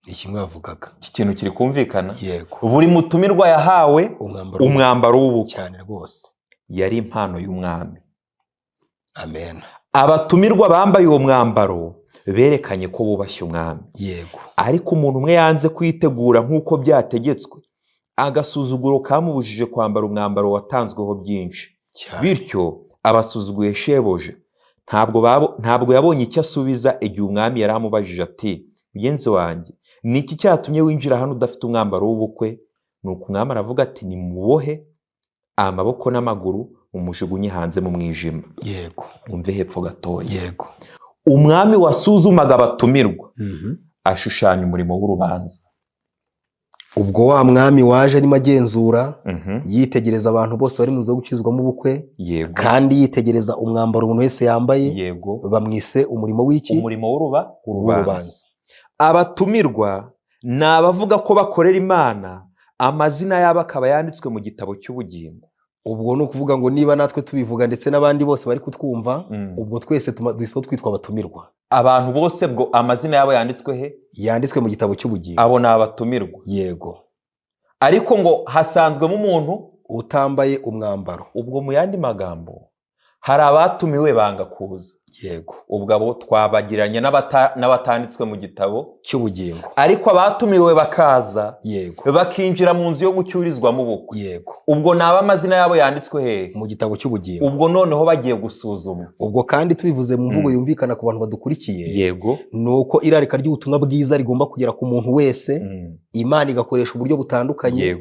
Speaker 1: Ni kimwe bavugaga.
Speaker 2: Iki kintu kiri kumvikana?
Speaker 1: Yego.
Speaker 2: Buri mutumirwa yahawe
Speaker 1: umwambaro,
Speaker 2: umwambaro w'ubukwe.
Speaker 1: Cyane rwose.
Speaker 2: Yari impano y'umwami.
Speaker 1: Amen.
Speaker 2: Abatumirwa bambaye uwo mwambaro berekanye ko bubashye umwami. Ariko umuntu umwe yanze kwitegura nk'uko byategetswe, agasuzuguro kamubujije kwambara umwambaro watanzweho byinshi. Bityo abasuzuguye shebuja. Ntabwo yabonye icyo asubiza igihe umwami yari amubajije ati mugenzi wanjye, ni iki cyatumye winjira hano udafite umwambaro w'ubukwe? Nuko umwami aravuga ati nimubohe amaboko n'amaguru, mumujugunye hanze mu mwijima. Mwumve hepfo gatoya. Umwami wasuzumaga abatumirwa ashushanya umurimo w'urubanza.
Speaker 1: Ubwo wa mwami waje arimo agenzura, yitegereza abantu bose bari mu nzu yo gukizwamo ubukwe, kandi yitegereza umwambaro umuntu wese yambaye, bamwise umurimo w'iki?
Speaker 2: Umurimo w'urubanza.
Speaker 1: W'urubanza.
Speaker 2: Abatumirwa ni abavuga ko bakorera Imana, Amazina yabo akaba yanditswe mu gitabo cy'ubugingo.
Speaker 1: Ubwo ni ukuvuga ngo niba natwe tubivuga ndetse n'abandi bose bari kutwumva, ubwo twese duhise twitwa abatumirwa.
Speaker 2: Abantu bose bwo amazina yabo yanditswe he?
Speaker 1: Yanditswe mu gitabo cy'ubugingo.
Speaker 2: Abo ni abatumirwa.
Speaker 1: Yego.
Speaker 2: Ariko ngo hasanzwemo umuntu
Speaker 1: utambaye umwambaro.
Speaker 2: Ubwo mu yandi magambo hari abatumiwe banga kuza.
Speaker 1: Yego.
Speaker 2: Ubwo abo twabagiranye n'abatanditswe mu gitabo
Speaker 1: cy'ubugingo.
Speaker 2: Ariko abatumiwe bakaza,
Speaker 1: Yego.
Speaker 2: bakinjira mu nzu yo gucyurizwamo ubukwe.
Speaker 1: Yego.
Speaker 2: Ubwo ni ab'amazina yabo yanditswe hehe?
Speaker 1: Mu gitabo cy'ubugingo.
Speaker 2: Ubwo noneho bagiye gusuzumwa.
Speaker 1: Ubwo kandi tubivuze mu mvugo yumvikana ku bantu badukurikiye, ni uko irarika ry'ubutumwa bwiza rigomba kugera ku muntu wese, Imana igakoresha uburyo butandukanye.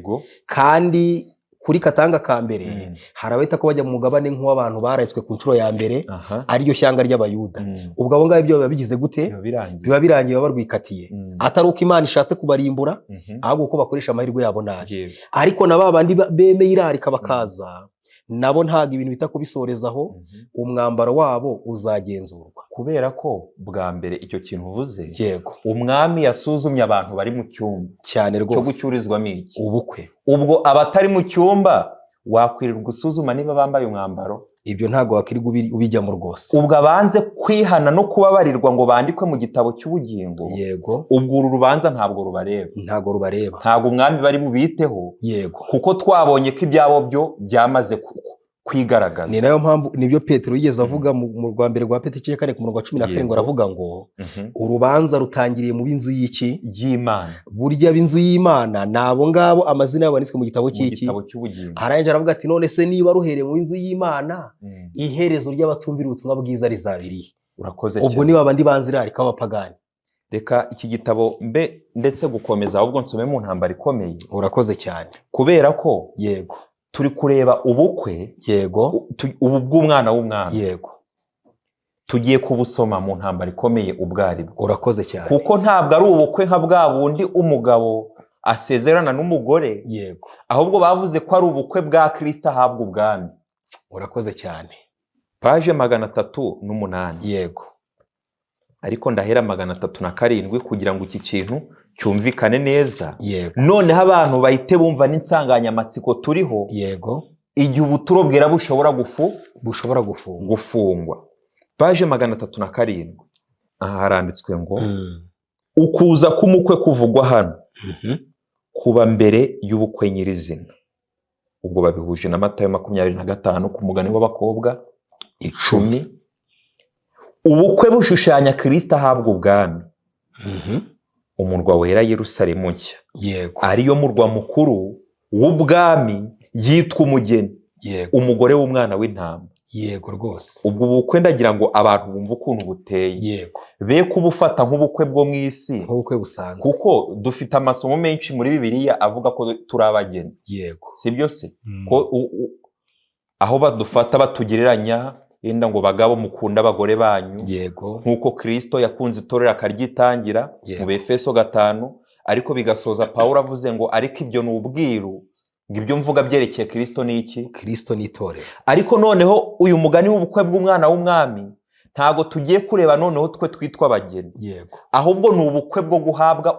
Speaker 1: Kandi kuri katanga ka mbere, hari abahita ko bajya mu mugabane nk'uw'abantu bararitswe ku nshuro ya mbere, ariryo shyanga ry'Abayuda. Ubwo abo ngabo ibyo biba bigize gute?
Speaker 2: Biba birangiye.
Speaker 1: Biba birangiye, baba barwikatiye, atari uko Imana ishatse kubarimbura, ahubwo uko bakoresha amahirwe yabo nabi. Ariko na ba bandi bemeye irarika bakaza, nabo ntabwo ibintu bita kubisorezaho, umwambaro wabo uzagenzurwa.
Speaker 2: Kubera ko bwa mbere icyo kintu uvuze, umwami yasuzumye abantu bari mu cyumba
Speaker 1: Cyane
Speaker 2: cyo
Speaker 1: rwose.
Speaker 2: gucyurizwamo iki?
Speaker 1: Ubukwe.
Speaker 2: Ubwo abatari mu cyumba wakwirirwa usuzuma niba bambaye umwambaro?
Speaker 1: Ibyo ntabwo wakwirirwa ubijyamo rwose.
Speaker 2: Ubwo abanze kwihana no kubabarirwa ngo bandikwe mu gitabo cy'ubugingo, ubwo uru rubanza ntabwo rubareba.
Speaker 1: Ntabwo rubareba.
Speaker 2: Ntabwo umwami bari bubiteho, kuko twabonye ko ibyabo byo byamaze kwigaragaza.
Speaker 1: Ni nayo mpamvu nibyo Petero yigeze avuga mu rwa mbere rwa Petero igice cya 4 ku murongo wa 17, aravuga ngo urubanza rutangiriye mu b'inzu y'iki?
Speaker 2: Y'Imana.
Speaker 1: Burya b'inzu y'Imana ni abo ngabo amazina yabo yanditswe mu gitabo
Speaker 2: Mu
Speaker 1: cy'iki?
Speaker 2: gitabo cy'ubugingo.
Speaker 1: Arangije aravuga ati: "None se niba ruhereye mu b'inzu y'Imana, iherezo ry'abatumvira ubutumwa bwiza rizaba irihe?"
Speaker 2: Urakoze
Speaker 1: Ubwo
Speaker 2: cyane.
Speaker 1: niba abandi banze irarika b'abapagani.
Speaker 2: Reka iki gitabo mbe ndetse gukomeza, ahubwo nsome mu ntambara ikomeye.
Speaker 1: Urakoze cyane.
Speaker 2: Kubera ko turi kureba ubukwe ubu bw'umwana w'umwami. Tugiye kubusoma mu ntambara ikomeye ubwo ari bwo.
Speaker 1: Urakoze cyane.
Speaker 2: Kuko ntabwo ari ubukwe nka bwa bundi umugabo asezerana n'umugore, ahubwo bavuze ko ari ubukwe bwa Kirisito ahabwa ubwami.
Speaker 1: Urakoze cyane.
Speaker 2: Paje 308. Ariko ndahera 307 kugira ngo iki kintu cyumvikane neza, noneho abantu bahite bumva n'insanganyamatsiko turiho, igihe ubuturo bwera bushobora
Speaker 1: Bushobora gufungwa.
Speaker 2: gufungwa. Paje 307, aha haranditswe ngo: "Ukuza k'umukwe kuvugwa hano kuba mbere y'ubukwe nyirizina." Ubwo babihuje na Matayo 25 ku mugani w'abakobwa 10. Ubukwe bushushanya Kirisito ahabwa ubwami, umurwa wera Yerusalemu nshya, ariyo murwa mukuru w'ubwami, yitwa umugeni, umugore w'umwana w'intama.
Speaker 1: Yego rwose.
Speaker 2: Ubwo bukwe ndagira ngo abantu bumve ukuntu buteye, be kubufata nk'ubukwe bwo mu isi,
Speaker 1: Nk'ubukwe busanzwe.
Speaker 2: kuko dufite amasomo menshi muri Bibiliya avuga ko turi abageni. Si byo se? Ko aho badufata batugereranya, yenda ngo: "Bagabo, mukunda abagore banyu nk'uko Kirisito yakunze itorero akaryitangira," mu Befeso 5. Ariko bigasoza Pawulo avuze ngo: "Ariko ibyo ni ubwiru, ngo ibyo mvuga byerekeye Kirisito ni iki?"
Speaker 1: Kirisito n'itorero.
Speaker 2: Ariko noneho uyu mugani w'ubukwe bw'umwana w'umwami, ntabwo tugiye kureba noneho twe twitwa abageni, ahubwo ni ubukwe bwo guhabwa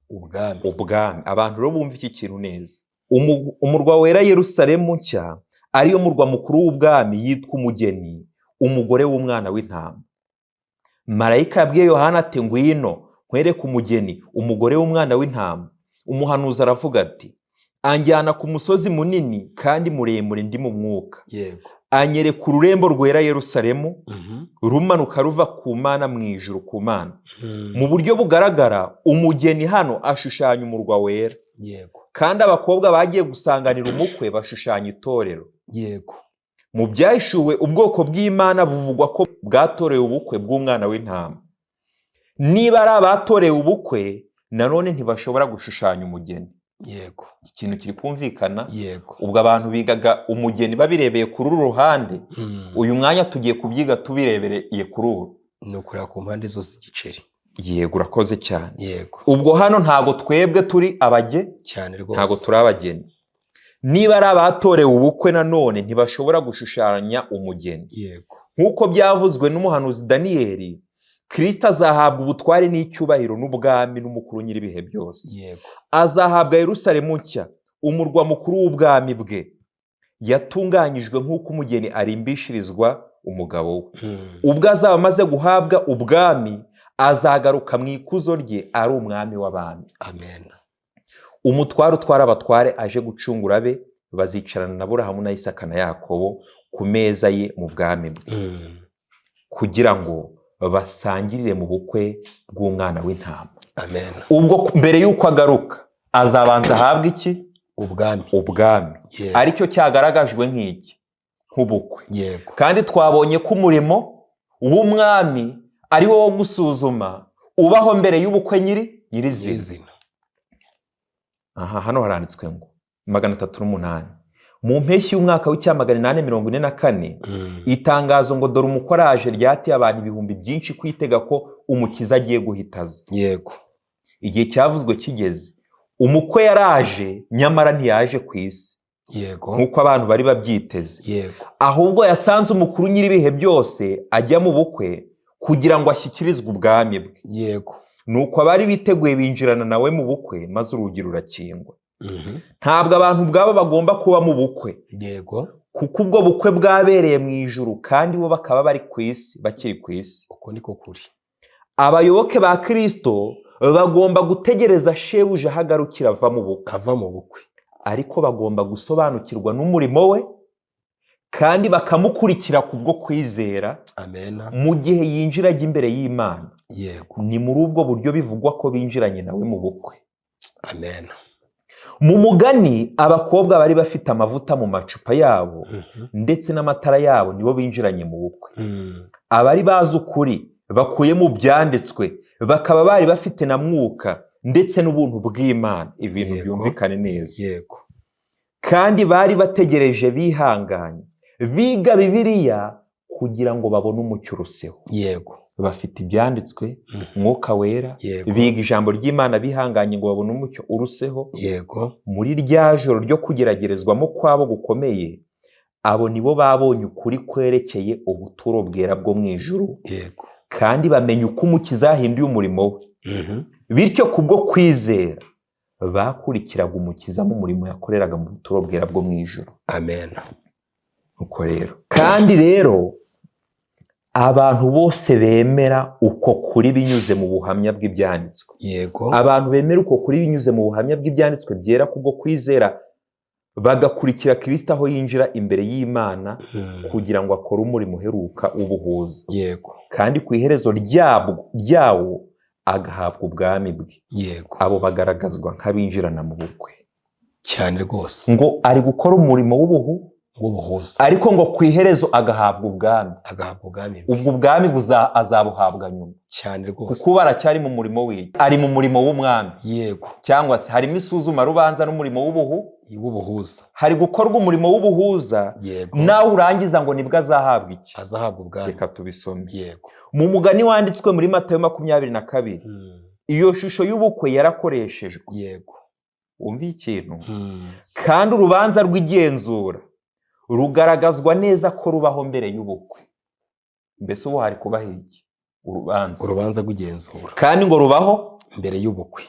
Speaker 1: Ubwami.
Speaker 2: ubwami. Abantu rero bumva iki kintu neza. Umurwa wera Yerusalemu nshya, ariyo murwa mukuru w'ubwami, yitwa umugeni, umugore w'umwana w'intama. Marayika yabwiye Yohana ati: "Ngwino nkwereke umugeni, umugore w'umwana w'intama." Umuhanuzi aravuga ati: "Anjyana ku musozi munini kandi muremure ndi mu mwuka, anyereka ururembo rwera Yerusalemu, rumanuka ruva ku Mana mu ijuru, ku Mana." Mu buryo bugaragara, umugeni hano ashushanya umurwa wera, kandi abakobwa bagiye gusanganira umukwe bashushanya itorero. Mu Byahishuwe, ubwoko bw'Imana buvugwa ko bwatorewe ubukwe bw'umwana w'intama. Niba ari abatorewe ubukwe, nanone ntibashobora gushushanya umugeni. Iki kintu kiri kumvikana?
Speaker 1: Yego.
Speaker 2: Ubwo abantu bigaga umugeni babirebeye kuri uru ruhande, uyu mwanya tugiye kubyiga tubirebereye kuri uru.
Speaker 1: Ni ukureba ku mpande zose igiceri.
Speaker 2: Yego, urakoze cyane. Ubwo hano ntabwo twebwe turi abage
Speaker 1: Cyane rwose.
Speaker 2: ntabwo turi abageni. Niba ari abatorewe ubukwe, nanone ntibashobora gushushanya umugeni. Nk'uko byavuzwe n'umuhanuzi Daniyeli, Kirisito azahabwa ubutware n'icyubahiro n'ubwami n'umukuru nyir'ibihe byose.
Speaker 1: Yego.
Speaker 2: Azahabwa Yerusalemu nshya, umurwa mukuru w'ubwami bwe, yatunganyijwe nk'uko umugeni arimbishirizwa umugabo we. Ubwo azaba amaze guhabwa ubwami, azagaruka mu ikuzo rye ari umwami w'abami,
Speaker 1: Amen.
Speaker 2: umutware utwara abatware, aje gucungura abe bazicarana na Aburahamu na Isaka na Yakobo ku meza ye mu bwami bwe, kugira ngo basangirire mu bukwe bw'umwana w'intama.
Speaker 1: Amen.
Speaker 2: Ubwo mbere y'uko agaruka azabanza ahabwe iki?
Speaker 1: Ubwami.
Speaker 2: Ubwami, aricyo cyagaragajwe nk'iki? Nk'ubukwe. Kandi twabonye ko umurimo w'umwami ari wo wo gusuzuma ubaho mbere y'ubukwe nyirizina.
Speaker 1: Izina.
Speaker 2: Aha hano haranditswe ngo 308, mu mpeshyi y'umwaka w'1844, itangazo ngo "Dore umukwe araje" ryateye abantu ibihumbi byinshi kwitega ko umukiza agiye guhita aza. Igihe cyavuzwe kigeze, umukwe yaraje, nyamara ntiyaje ku isi nk'uko abantu bari babyiteze. Ahubwo yasanze umukuru nyir'ibihe byose ajya mu bukwe kugira ngo ashyikirizwe ubwami bwe. Nuko abari biteguye binjirana nawe mu bukwe, maze urugi rurakingwa. Ntabwo abantu ubwabo bagomba kuba mu bukwe, kuko ubwo bukwe bwabereye mu ijuru kandi bo bakaba bari ku isi, bakiri ku isi.
Speaker 1: Uko niko kuri.
Speaker 2: Abayoboke ba Kirisito bagomba gutegereza shebuja aho agarukira ava mu bukwe,
Speaker 1: ava mu bukwe,
Speaker 2: ariko bagomba gusobanukirwa n'umurimo we kandi bakamukurikira kubwo kwizera
Speaker 1: Amena.
Speaker 2: mu gihe yinjira ajya imbere y'Imana. Ni muri ubwo buryo bivugwa ko binjiranye nawe mu bukwe.
Speaker 1: Amena.
Speaker 2: Mu mugani, abakobwa bari bafite amavuta mu macupa yabo ndetse n'amatara yabo nibo binjiranye mu bukwe. Abari bazi ukuri bakuye mu byanditswe, bakaba bari bafite na mwuka ndetse n'ubuntu bw'Imana, ibintu byumvikane neza, kandi bari bategereje bihanganye, biga Bibiliya kugira ngo babone umucyo uruseho. Bafite ibyanditswe, Mwuka Wera, biga ijambo ry'Imana bihanganye ngo babone umucyo uruseho. Muri rya joro ryo kugeragerezwamo kwabo gukomeye, abo nibo babonye ukuri kwerekeye ubuturo bwera bwo mu ijuru, kandi bamenya uko umukiza yahinduye umurimo we. Bityo kubwo kwizera bakurikiraga umukiza mu murimo yakoreraga mu buturo bwera bwo mu ijuru.
Speaker 1: Amen.
Speaker 2: Nuko rero, kandi rero, abantu bose bemera uko kuri binyuze mu buhamya bw'ibyanditswe, abantu bemera uko kuri binyuze mu buhamya bw'ibyanditswe byera kubwo kwizera, bagakurikira Kirisito aho yinjira imbere y'Imana kugira ngo akore umurimo uheruka w'ubuhuza, kandi ku iherezo ryawo agahabwa ubwami bwe, abo bagaragazwa nk'abinjirana mu bukwe.
Speaker 1: Cyane rwose.
Speaker 2: Ngo ari gukora umurimo
Speaker 1: w'ubuhuza,
Speaker 2: ariko ngo ku iherezo agahabwa ubwami.
Speaker 1: Agahabwa ubwami bwe.
Speaker 2: Ubwo bwami azabuhabwa nyuma,
Speaker 1: Cyane rwose.
Speaker 2: kuko ubu aracyari mu murimo we, ari mu murimo w'umwami, cyangwa se harimo isuzuma rubanza n'umurimo
Speaker 1: w'ubuhuza.
Speaker 2: Hari gukorwa umurimo w'ubuhuza, nawe urangiza ngo nibwo azahabwa iki?
Speaker 1: Azahabwa ubwami.
Speaker 2: Reka tubisome. Mu mugani wanditswe muri Matayo 22, iyo shusho y'ubukwe yarakoreshejwe. Wumve ikintu. Kandi urubanza rw'igenzura rugaragazwa neza ko rubaho mbere y'ubukwe. Mbese ubu hari kubaho iki? Urubanza.
Speaker 1: Urubanza rw'igenzura.
Speaker 2: Kandi ngo rubaho
Speaker 1: mbere y'ubukwe.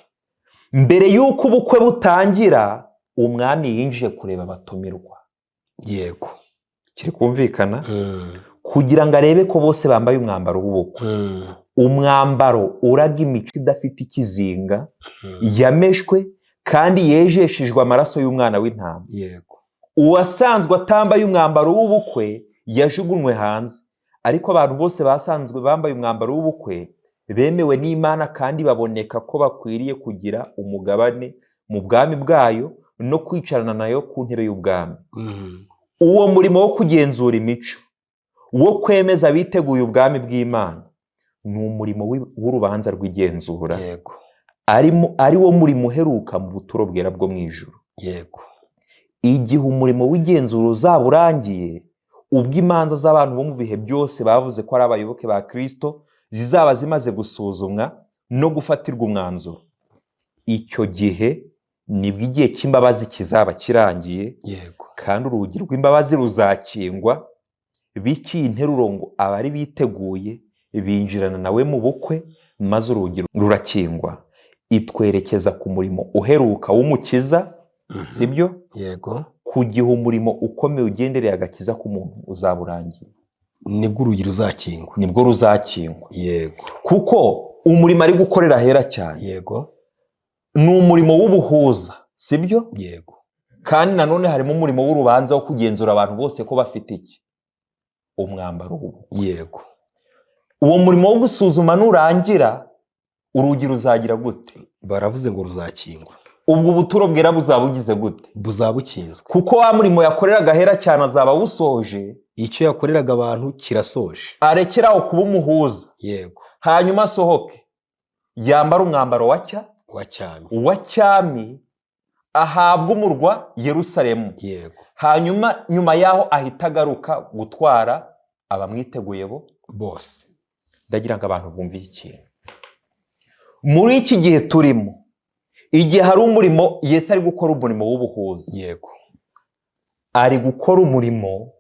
Speaker 2: Mbere y'uko ubukwe butangira, umwami yinjiye kureba abatumirwa. Kiri kumvikana? Kugira ngo arebe ko bose bambaye umwambaro w'ubukwe, umwambaro uraga imico idafite ikizinga, yameshwe kandi yejeshejwe amaraso y'umwana w'intama. Uwasanzwe atambaye umwambaro w'ubukwe yajugunywe hanze, ariko abantu bose basanzwe bambaye umwambaro w'ubukwe bemewe n'Imana kandi baboneka ko bakwiriye kugira umugabane mu bwami bwayo no kwicarana nayo ku ntebe y'ubwami. Uwo murimo wo kugenzura imico, wo kwemeza abiteguye ubwami bw'Imana, ni umurimo w'urubanza rw'igenzura, ari wo murimo uheruka mu buturo bwera bwo mu ijuru. Igihe umurimo w'igenzura uzaba urangiye, ubwo imanza z'abantu bo mu bihe byose bavuze ko ari abayoboke ba Kristo zizaba zimaze gusuzumwa no gufatirwa umwanzuro, icyo gihe nibwo igihe cy'imbabazi kizaba kirangiye, kandi urugi rw'imbabazi ruzakingwa. Bityo iyi nteruro ngo abari biteguye Binjirana nawe mu bukwe, maze urugi rurakingwa. Itwerekeza ku murimo uheruka w'Umukiza, sibyo?
Speaker 1: Yego.
Speaker 2: Ku gihe umurimo ukomeye ugendereye agakiza k'umuntu uzaba urangiye,
Speaker 1: nibwo urugi ruzakingwa.
Speaker 2: Nibwo ruzakingwa.
Speaker 1: Yego.
Speaker 2: Kuko umurimo ari gukorera ahera cyane.
Speaker 1: Yego.
Speaker 2: Ni umurimo w'ubuhuza, sibyo?
Speaker 1: Yego.
Speaker 2: Kandi nanone harimo umurimo w'urubanza wo kugenzura abantu bose ko bafite iki? Umwambaro w'ubukwe.
Speaker 1: Yego.
Speaker 2: Uwo murimo wo gusuzuma nurangira, urugi ruzagira gute?
Speaker 1: Baravuze ngo ruzakingwa.
Speaker 2: Ubwo ubuturo bwera buzaba bugize gute?
Speaker 1: Buzaba bukinzwe.
Speaker 2: Kuko wa murimo yakoreraga ahera cyane azaba awusoje.
Speaker 1: Icyo yakoreraga abantu kirasoje.
Speaker 2: Arekeraho kuba umuhuza.
Speaker 1: Yego.
Speaker 2: Hanyuma asohoke yambare umwambaro wa cya
Speaker 1: Wa cyami.
Speaker 2: Wa cyami, ahabwa umurwa Yerusalemu.
Speaker 1: Yego.
Speaker 2: Hanyuma nyuma yaho ahita agaruka gutwara abamwiteguye bo
Speaker 1: bose.
Speaker 2: Ndagira ngo abantu bumve iki kintu. Muri iki gihe turimo, igihe hari umurimo Yesu ari gukora, umurimo w'ubuhuza,
Speaker 1: Yego.
Speaker 2: ari gukora umurimo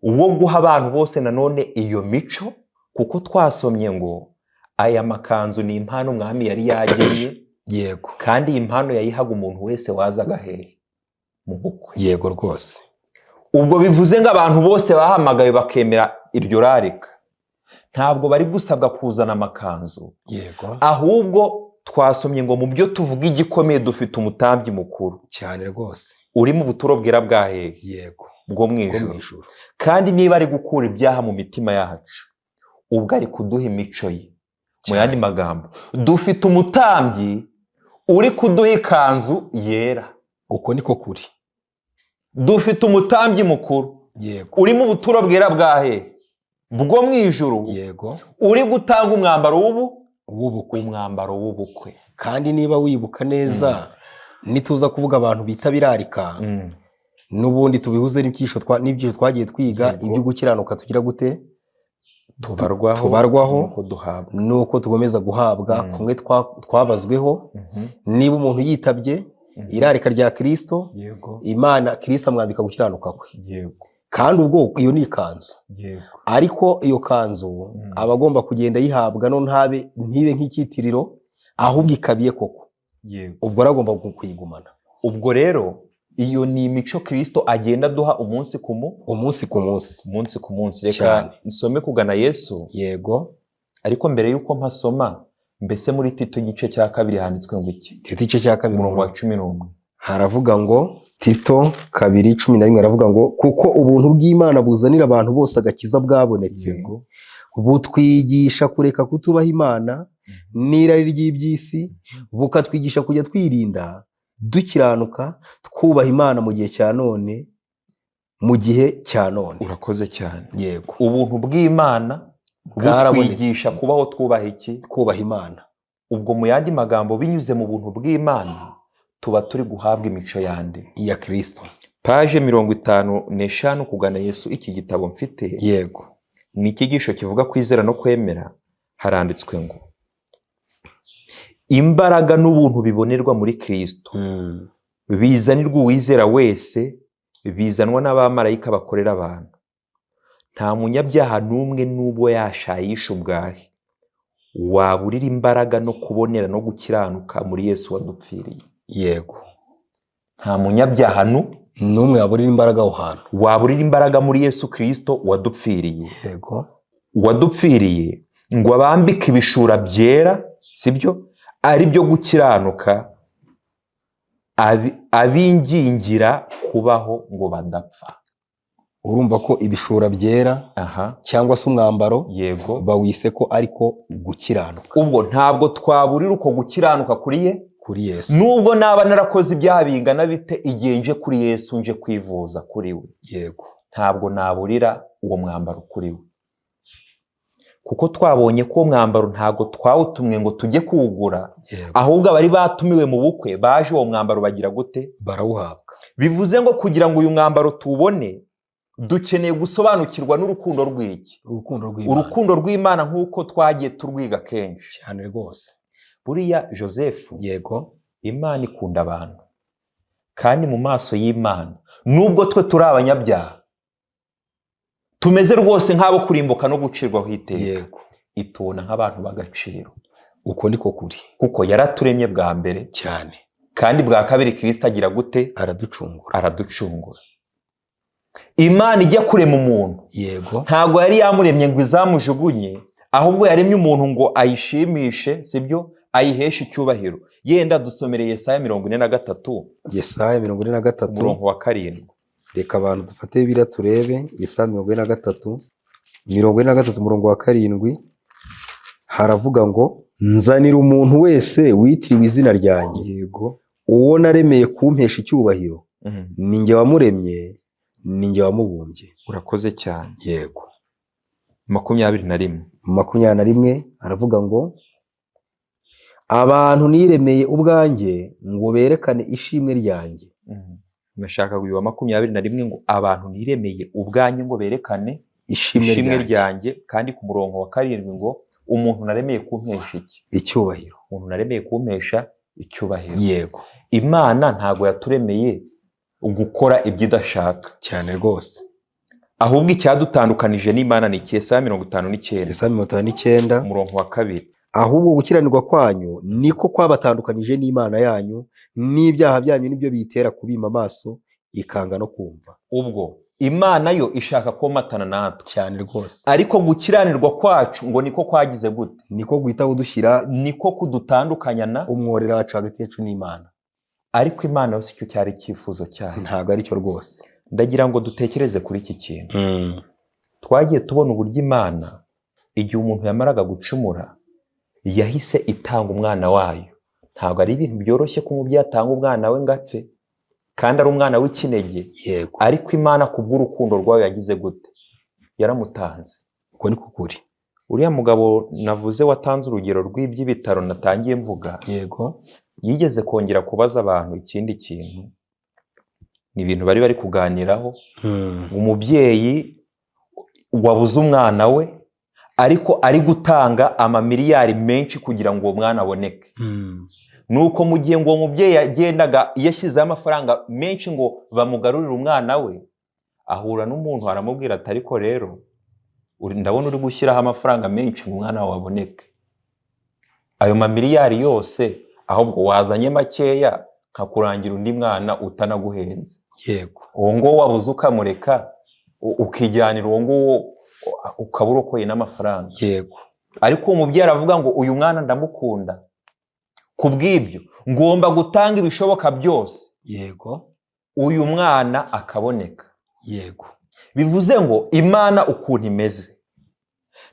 Speaker 2: wo guha abantu bose nanone iyo mico, kuko twasomye ngo aya makanzu ni impano umwami yari yagennye.
Speaker 1: Yego.
Speaker 2: Kandi iyi mpano yayihaga umuntu wese wazaga hehe? Mu bukwe.
Speaker 1: Yego rwose.
Speaker 2: Ubwo bivuze ngo abantu bose bahamagawe bakemera iryo rarika, ntabwo bari gusabwa kuzana amakanzu.
Speaker 1: Yego.
Speaker 2: Ahubwo twasomye ngo mu byo tuvuga igikomeye, dufite umutambyi mukuru
Speaker 1: Cyane rwose.
Speaker 2: uri mu buturo bwera bwa hehe?
Speaker 1: Yego.
Speaker 2: Bwo mu
Speaker 1: Bwo mu
Speaker 2: ijuru.
Speaker 1: ijuru.
Speaker 2: Kandi niba ari gukura ibyaha mu mitima yacu, ubwo ari kuduha imico ye. Mu yandi magambo, dufite umutambyi uri kuduha ikanzu yera.
Speaker 1: Uko niko kuri.
Speaker 2: Dufite umutambyi mukuru
Speaker 1: Yego.
Speaker 2: uri mu buturo bwera bwa hehe? Bwo mu ijuru.
Speaker 1: Yego.
Speaker 2: Uri gutanga umwambaro w'ubu
Speaker 1: W'ubukwe.
Speaker 2: Umwambaro w'ubukwe.
Speaker 1: Kandi niba wibuka neza, nituza kuvuga abantu bita birarika, n'ubundi tubihuze n'ibyigisho twagiye twiga, ibyo gukiranuka tugira gute?
Speaker 2: Tubarwaho.
Speaker 1: Tubarwaho.
Speaker 2: Nuko duhabwa.
Speaker 1: Nuko tugomeza guhabwa kumwe twabazweho. Niba umuntu yitabye irarika rya Kristo, Imana, Kristo amwambika gukiranuka kwe. Kandi ubwo iyo ni ikanzu. Ariko iyo kanzu aba agomba kugenda ayihabwa, no ntabe ntibe nk'icyitiriro, ahubwo ikabiye koko. Ubwo rero agomba kuyigumana.
Speaker 2: Ubwo rero iyo ni imico Kristo agenda aduha umunsi ku
Speaker 1: Umunsi ku munsi.
Speaker 2: Umunsi ku munsi. Reka
Speaker 1: Cyane.
Speaker 2: nsome kugana Yesu.
Speaker 1: Yego.
Speaker 2: Ariko mbere y'uko mpasoma, mbese muri Tito igice cya 2 handitswe ngo iki?
Speaker 1: Tito igice cya 2,
Speaker 2: Umurongo wa 11.
Speaker 1: Haravuga ngo, Tito 2:11, haravuga ngo: "Kuko ubuntu bw'Imana buzanira abantu bose agakiza bwabonetse, butwigisha kureka kutubaha Imana n'irari ry'iby'isi, bukatwigisha kujya twirinda dukiranuka, twubaha Imana mu gihe cya none, mu gihe cya none."
Speaker 2: Urakoze cyane.
Speaker 1: Yego.
Speaker 2: Ubuntu bw'Imana
Speaker 1: Bwarabonetse.
Speaker 2: butwigisha kubaho twubaha iki?
Speaker 1: Twubaha Imana.
Speaker 2: Ubwo mu yandi magambo, binyuze mu buntu bw'Imana tuba turi guhabwa imico yande?
Speaker 1: Iya Kristo.
Speaker 2: Page 55, kugana Yesu, iki gitabo mfite, ni icyigisho kivuga kwizera no kwemera. Haranditswe ngo imbaraga n'ubuntu bibonerwa muri Kristo bizanirwa uwizera wese, bizanwa n'abamarayika bakorera abantu. Nta munyabyaha n'umwe, n'ubwo yashayisha ubwahe, waburira imbaraga no kubonera no gukiranuka muri Yesu wadupfiriye. Nta munyabyaha
Speaker 1: N'umwe waburira imbaraga aho hantu.
Speaker 2: Waburira imbaraga muri Yesu Kristo wadupfiriye. Wadupfiriye ngo abambike ibishura byera, sibyo? Ari byo gukiranuka, abingingira kubaho ngo badapfa.
Speaker 1: Urumva ko ibishura byera cyangwa se umwambaro bawise ko ariko gukiranuka.
Speaker 2: Ubwo ntabwo twaburira uko gukiranuka kuri ye.
Speaker 1: Kuri Yesu.
Speaker 2: Nubwo naba narakoze ibyaha bingana bite, igihe nje kuri Yesu, nje kwivuza kuri we, ntabwo naburira uwo mwambaro kuri we, kuko twabonye ko uwo mwambaro ntabwo twawutumwe ngo tujye kuwugura, ahubwo abari batumiwe mu bukwe baje, uwo mwambaro bagira gute?
Speaker 1: Barawuhabwa.
Speaker 2: Bivuze ngo kugira ngo uyu mwambaro tuwubone, dukeneye gusobanukirwa n'urukundo rw'iki?
Speaker 1: Urukundo rw'Imana.
Speaker 2: Urukundo rw'Imana, nk'uko twagiye turwiga kenshi.
Speaker 1: Cyane rwose.
Speaker 2: Buriya Joseph, Imana ikunda abantu, kandi mu maso y'Imana, nubwo twe turi abanyabyaha, tumeze rwose nk'abo kurimbuka no gucirwaho iteka, itubona nk'abantu b'agaciro.
Speaker 1: Uko niko kuri.
Speaker 2: Kuko yaraturemye bwa mbere
Speaker 1: cyane,
Speaker 2: kandi bwa kabiri Kristo agira gute?
Speaker 1: Araducungura.
Speaker 2: Araducungura. Imana ijya kurema umuntu, ntabwo yari yamuremye ngo izamujugunye, ahubwo yaremye umuntu ngo ayishimishe, sibyo? Ayiheshe icyubahiro. Yenda dusomere Yesaya 43.
Speaker 1: Yesaya 43.
Speaker 2: Umurongo wa 7.
Speaker 1: Reka abantu dufate Bibiliya turebe Yesaya 43, 43 umurongo wa 7, haravuga ngo: nzanira umuntu wese witiriwe izina ryanjye, uwo naremeye kumpesha icyubahiro, ni njye wamuremye, ni njye wamubumbye.
Speaker 2: Urakoze cyane.
Speaker 1: Yego.
Speaker 2: 21.
Speaker 1: 21 aravuga ngo: abantu niremeye ubwanjye ngo berekane ishimwe ryanjye.
Speaker 2: Nashaka uyu wa 21 ngo abantu niremeye ubwanjye ngo berekane
Speaker 1: ishimwe
Speaker 2: ishimwe
Speaker 1: ryanjye,
Speaker 2: ryanjye, kandi ku murongo wa 7 ngo umuntu naremeye kumpesha iki?
Speaker 1: Icyubahiro.
Speaker 2: Umuntu naremeye kumpesha icyubahiro.
Speaker 1: Yego.
Speaker 2: Imana ntabwo yaturemeye gukora ibyo idashaka.
Speaker 1: Cyane rwose.
Speaker 2: Ahubwo icyadutandukanije n'Imana ni iki? Yesaya 59.
Speaker 1: Yesaya 59.
Speaker 2: Umurongo wa 2.
Speaker 1: Ahubwo gukiranirwa kwanyu niko kwabatandukanije n'Imana yanyu, n'ibyaha byanyu nibyo biyitera kubima amaso ikanga no kumva.
Speaker 2: Ubwo Imana yo ishaka komatana natwe.
Speaker 1: Cyane rwose.
Speaker 2: Ariko gukiranirwa kwacu ngo niko kwagize gute?
Speaker 1: Niko guhita kudushyira,
Speaker 2: niko kudutandukanya na
Speaker 1: umworera wacu hagati yacu n'Imana.
Speaker 2: Ariko Imana yo si cyo cyari icyifuzo cyayo.
Speaker 1: Ntabwo aricyo rwose.
Speaker 2: Ndagira ngo dutekereze kuri iki kintu. Twagiye tubona uburyo Imana, igihe umuntu yamaraga gucumura, yahise itanga umwana wayo. Ntabwo ari ibintu byoroshye ko umubyeyi atanga umwana we ngo apfe, kandi ari umwana w'ikinege. Ariko Imana kubw'urukundo rwayo yagize gute? Yaramutanze.
Speaker 1: Uko niko kuri.
Speaker 2: Uriya mugabo navuze watanze urugero rw'iby'ibitaro natangiye mvuga, yigeze kongera kubaza abantu ikindi kintu. Ni ibintu bari bari kuganiraho. Umubyeyi wabuze umwana we, ariko ari gutanga amamiliyari menshi kugira ngo uwo mwana aboneke. Nuko mu gihe ngo uwo mubyeyi yagendaga yashyizeho amafaranga menshi ngo bamugarurire umwana we, ahura n'umuntu aramubwira ati: ariko rero ndabona uri gushyiraho amafaranga menshi ngo umwana wawe aboneke, ayo mamiliyari yose ahubwo wazanye makeya nkakurangira undi mwana utanaguhenze. Uwo nguwo wabuze ukamureka, ukijyanira uwo nguwo, ukaba urokoye n'amafaranga. Ariko uwo mubyeyi aravuga ngo uyu mwana ndamukunda, ku bw'ibyo ngomba gutanga ibishoboka byose uyu mwana akaboneka. Bivuze ngo Imana ukuntu imeze,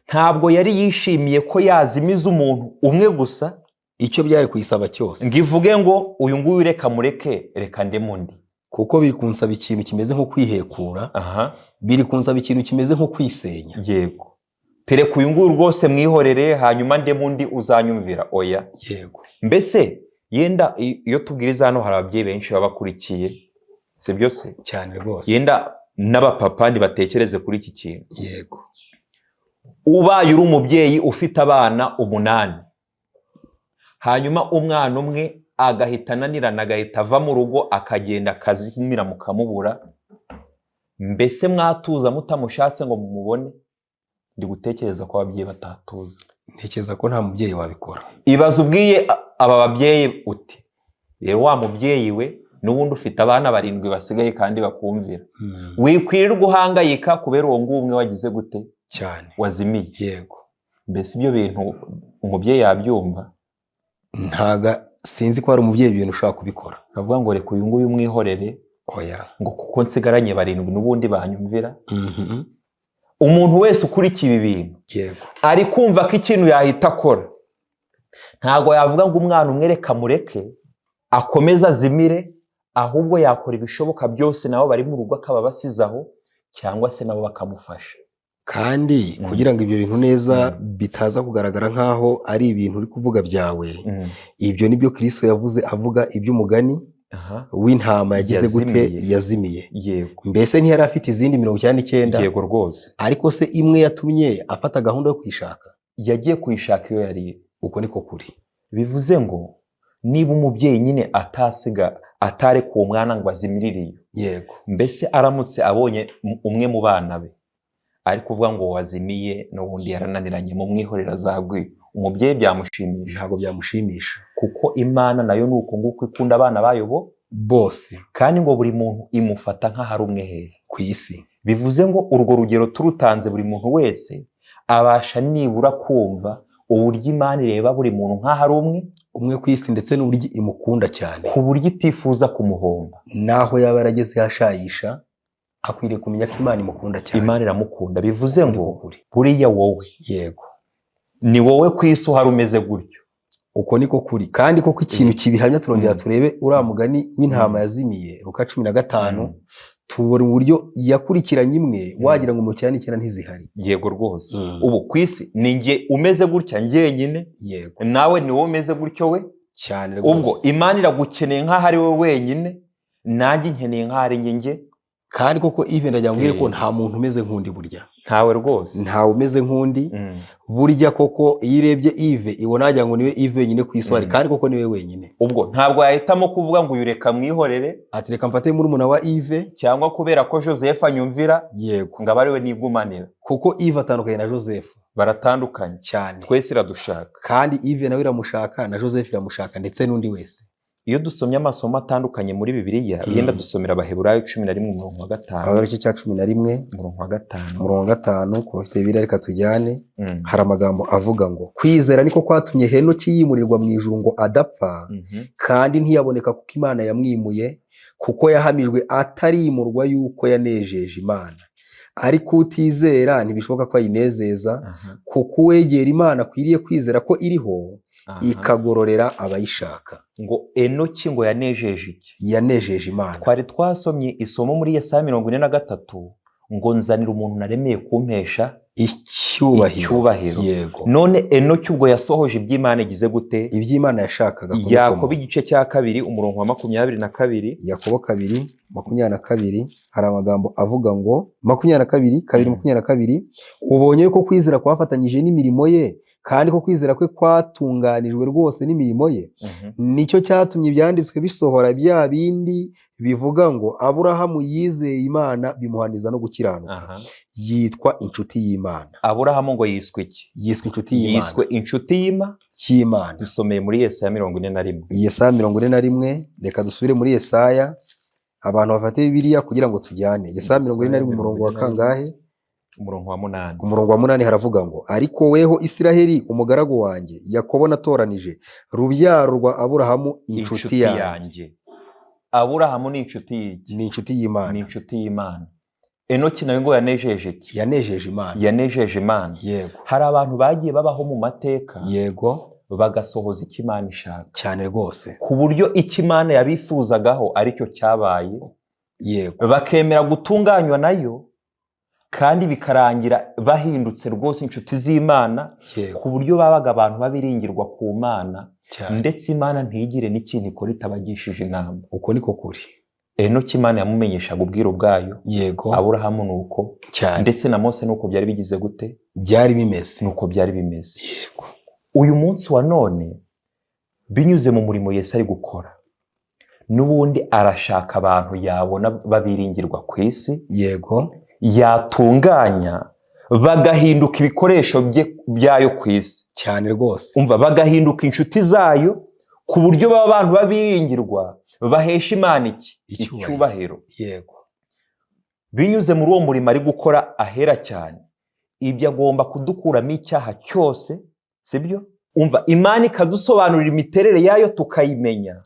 Speaker 2: ntabwo yari yishimiye ko yazimiza umuntu umwe gusa.
Speaker 1: Icyo byari kuyisaba cyose,
Speaker 2: ngo ivuge ngo uyu nguyu reka mureke, reka ndeme undi.
Speaker 1: Kuko biri kunsaba ikintu kimeze nko kwihekura, biri kunsaba ikintu kimeze nko kwisenya.
Speaker 2: Yego, tereka uyu nguyu rwose mwihorere, hanyuma ndeme undi uzanyumvira. Oya. Mbese yenda iyo tubwiriza hano hari ababyeyi benshi baba bakurikiye, si byo se?
Speaker 1: Cyane rwose.
Speaker 2: Yenda n'abapapa ntibatekereze kuri iki kintu. Ubaye uri umubyeyi ufite abana 8, hanyuma umwana umwe agahita ananirana, agahita ava mu rugo akagenda akazimira mukamubura, mbese mwatuza mutamushatse ngo mumubone? Ndi gutekereza ko ababyeyi batatuza.
Speaker 1: Ntekereza ko nta mubyeyi wabikora.
Speaker 2: Ibaze ubwiye aba babyeyi uti: rero wa mubyeyi we, n'ubundi ufite abana 7 basigaye kandi bakumvira, wikwirirwa uhangayika kubera uwo nguwo umwe wagize gute?
Speaker 1: Cyane.
Speaker 2: Wazimiye. Mbese ibyo bintu umubyeyi yabyumva?
Speaker 1: Ntaga sinzi ko hari umubyeyi ibintu ushobora kubikora.
Speaker 2: Akavuga ngo reka uyu nguyu umwihorere,
Speaker 1: Oya.
Speaker 2: ngo kuko nsigaranye 7 n'ubundi banyumvira. Umuntu wese ukurikiye ibi bintu ari kumva ko ikintu yahita akora, ntabwo yavuga ngo umwana umwe reka mureke akomeze azimire, ahubwo yakora ibishoboka byose nabo bari mu rugo akaba basize aho, cyangwa se nabo bakamufasha.
Speaker 1: Kandi kugira ngo ibyo bintu neza bitaza kugaragara nk'aho ari ibintu uri kuvuga byawe, ibyo nibyo Kristo yavuze avuga iby'umugani w'intama yagize gute?
Speaker 2: Yazimiye.
Speaker 1: Yazimiye. Mbese ntiyari afite izindi 99?
Speaker 2: Yego rwose.
Speaker 1: Ariko se imwe yatumye afata gahunda yo kuyishaka?
Speaker 2: Yagiye kuyishaka iyo yari.
Speaker 1: Uko niko kuri.
Speaker 2: Bivuze ngo niba umubyeyi nyine atasiga, atareka uwo mwana ngo azimirire iyo, mbese aramutse abonye umwe mu bana be Ari kuvuga ngo wazimiye n'ubundi yarananiranye, mu mwihorera azagwira. Umubyeyi byamushimisha?
Speaker 1: Ntabwo byamushimisha.
Speaker 2: Kuko Imana nayo ni uko nguko ikunda abana bayo bo
Speaker 1: bose,
Speaker 2: kandi ngo buri muntu imufata nk'aho ari umwe hehe?
Speaker 1: Ku isi.
Speaker 2: Bivuze ngo urwo rugero turutanze, buri muntu wese abasha nibura kumva uburyo Imana ireba buri muntu nk'aho ari umwe
Speaker 1: umwe ku isi, ndetse n'uburyo imukunda cyane,
Speaker 2: ku buryo itifuza kumuhomba.
Speaker 1: Naho yaba yarageze hashayisha, akwiriye kumenya ko Imana imukunda cyane.
Speaker 2: Imana iramukunda. Bivuze
Speaker 1: Uko
Speaker 2: ngo
Speaker 1: niko kuri.
Speaker 2: buriya wowe ni wowe ku isi uhari umeze gutyo.
Speaker 1: Uko niko kuri. Kandi koko ikintu kibihamya, turongera turebe uriya mugani w'intama yazimiye, Luka 15, tubona uburyo yakurikiranye imwe, wagira ngo mu 99 ntizihari.
Speaker 2: Yego rwose. Ubu ku isi ni njye umeze gutya njyenyine, nawe ni wowe umeze gutyo we.
Speaker 1: Cyane
Speaker 2: Ubwo
Speaker 1: rwose.
Speaker 2: Imana iragukeneye nk'aho ari wowe wenyine, nanjye nkeneye nk'aho ari njye njye.
Speaker 1: Kandi koko even ndagira ngo mbwire ko nta muntu umeze nk'undi burya.
Speaker 2: Ntawe rwose.
Speaker 1: Ntawe umeze nk'undi. Burya koko iyo urebye Yves, ibona wagira ngo niwe Yves wenyine ku isi uhari, kandi koko niwe wenyine.
Speaker 2: Ubwo ntabwo yahitamo kuvuga ngo uyu reka mwihorere,
Speaker 1: ati reka mfate murumuna wa Yves,
Speaker 2: cyangwa kubera ko Joseph anyumvira, ngo abe ari we nigumanira.
Speaker 1: Kuko Yves atandukanye na Joseph.
Speaker 2: Baratandukanye.
Speaker 1: Cyane.
Speaker 2: Twese iradushaka.
Speaker 1: Kandi Yves nawe iramushaka, na Joseph iramushaka, ndetse n'undi wese.
Speaker 2: Iyo dusomye amasomo atandukanye muri Bibiliya, yenda dusomera Abaheburayo 11 umurongo wa 5.
Speaker 1: Aho igice cya 11,
Speaker 2: Umurongo wa 5.
Speaker 1: umurongo wa 5, ku bafite Bibiliya reka tujyane. Hari amagambo avuga ngo kwizera niko kwatumye Henoki yimurirwa mu ijuru ngo adapfa, kandi ntiyaboneka kuko Imana yamwimuye, kuko yahamijwe atarimurwa yuko yanejeje Imana. Ariko utizera ntibishoboka ko ayinezeza, kuko uwegera Imana akwiriye kwizera ko iriho, ikagororera abayishaka.
Speaker 2: Ngo Enoki ngo yanejeje iki?
Speaker 1: Yanejeje Imana.
Speaker 2: Twari twasomye isomo muri Yesaya 43 ngo nzanira umuntu naremeye kumpesha
Speaker 1: icyubahiro.
Speaker 2: Icyubahiro. None Enoki ubwo yasohoje iby'Imana igize gute?
Speaker 1: Iby'Imana yashakaga
Speaker 2: Yakobo
Speaker 1: kubikoma.
Speaker 2: igice cya 2 umurongo wa 22.
Speaker 1: Yakobo 2:22, hari amagambo avuga ngo 22 2, 22: ubonye yuko kwizera kwafatanyije n'imirimo ye, kandi ko kwizera kwe kwatunganijwe rwose n'imirimo ye. Nicyo cyatumye ibyanditswe bisohora bya bindi bivuga ngo Aburahamu yizeye Imana, bimuhaniza no gukiranuka, yitwa inshuti y'Imana.
Speaker 2: Aburahamu ngo yiswe iki?
Speaker 1: Yiswe inshuti y'Imana.
Speaker 2: Yiswe inshuti
Speaker 1: y'Imana.
Speaker 2: Dusomeye muri Yesaya 41.
Speaker 1: Yesaya 41. Reka dusubire muri Yesaya, abantu bafate Bibiliya kugira ngo tujyane. Yesaya 41, umurongo wa kangahe?
Speaker 2: Umurongo wa 8.
Speaker 1: Umurongo wa 8 haravuga ngo ariko weho Isiraheli umugaragu wanjye, Yakobo natoranije, rubyaro rwa Aburahamu inshuti yanjye.
Speaker 2: Yanjye. Aburahamu ni inshuti y'iki?
Speaker 1: Ni inshuti y'Imana.
Speaker 2: Ni inshuti y'Imana. Enoki nawe ngo yanejeje iki?
Speaker 1: Yanejeje Imana.
Speaker 2: Yanejeje Imana. Hari abantu bagiye babaho mu mateka, bagasohoza icyo Imana ishaka,
Speaker 1: Cyane rwose.
Speaker 2: ku buryo icyo Imana yabifuzagaho aricyo cyabaye, bakemera gutunganywa nayo, kandi bikarangira bahindutse rwose inshuti z'Imana, ku buryo babaga abantu babiringirwa ku Mana, ndetse Imana ntigire n'ikintu ikora itabagishije inama.
Speaker 1: Uko niko kuri.
Speaker 2: Enoki Imana yamumenyeshaga ubwiru bwayo. Aburahamu ni uko, ndetse na Mose ni uko byari bigize gute?
Speaker 1: Byari bimeze.
Speaker 2: Ni uko byari bimeze. Uyu munsi wa none, binyuze mu murimo Yesu ari gukora, n'ubundi arashaka abantu yabona babiringirwa ku isi, yatunganya bagahinduka ibikoresho bye byayo ku isi.
Speaker 1: Cyane rwose.
Speaker 2: Umva, bagahinduka inshuti zayo, ku buryo baba abantu babiringirwa, bahesha Imana iki?
Speaker 1: Icyubahiro.
Speaker 2: Icyubahiro. Binyuze muri uwo murimo ari gukora ahera cyane, ibyo agomba kudukuramo icyaha cyose, sibyo? Umva, Imana ikadusobanurira imiterere yayo tukayimenya,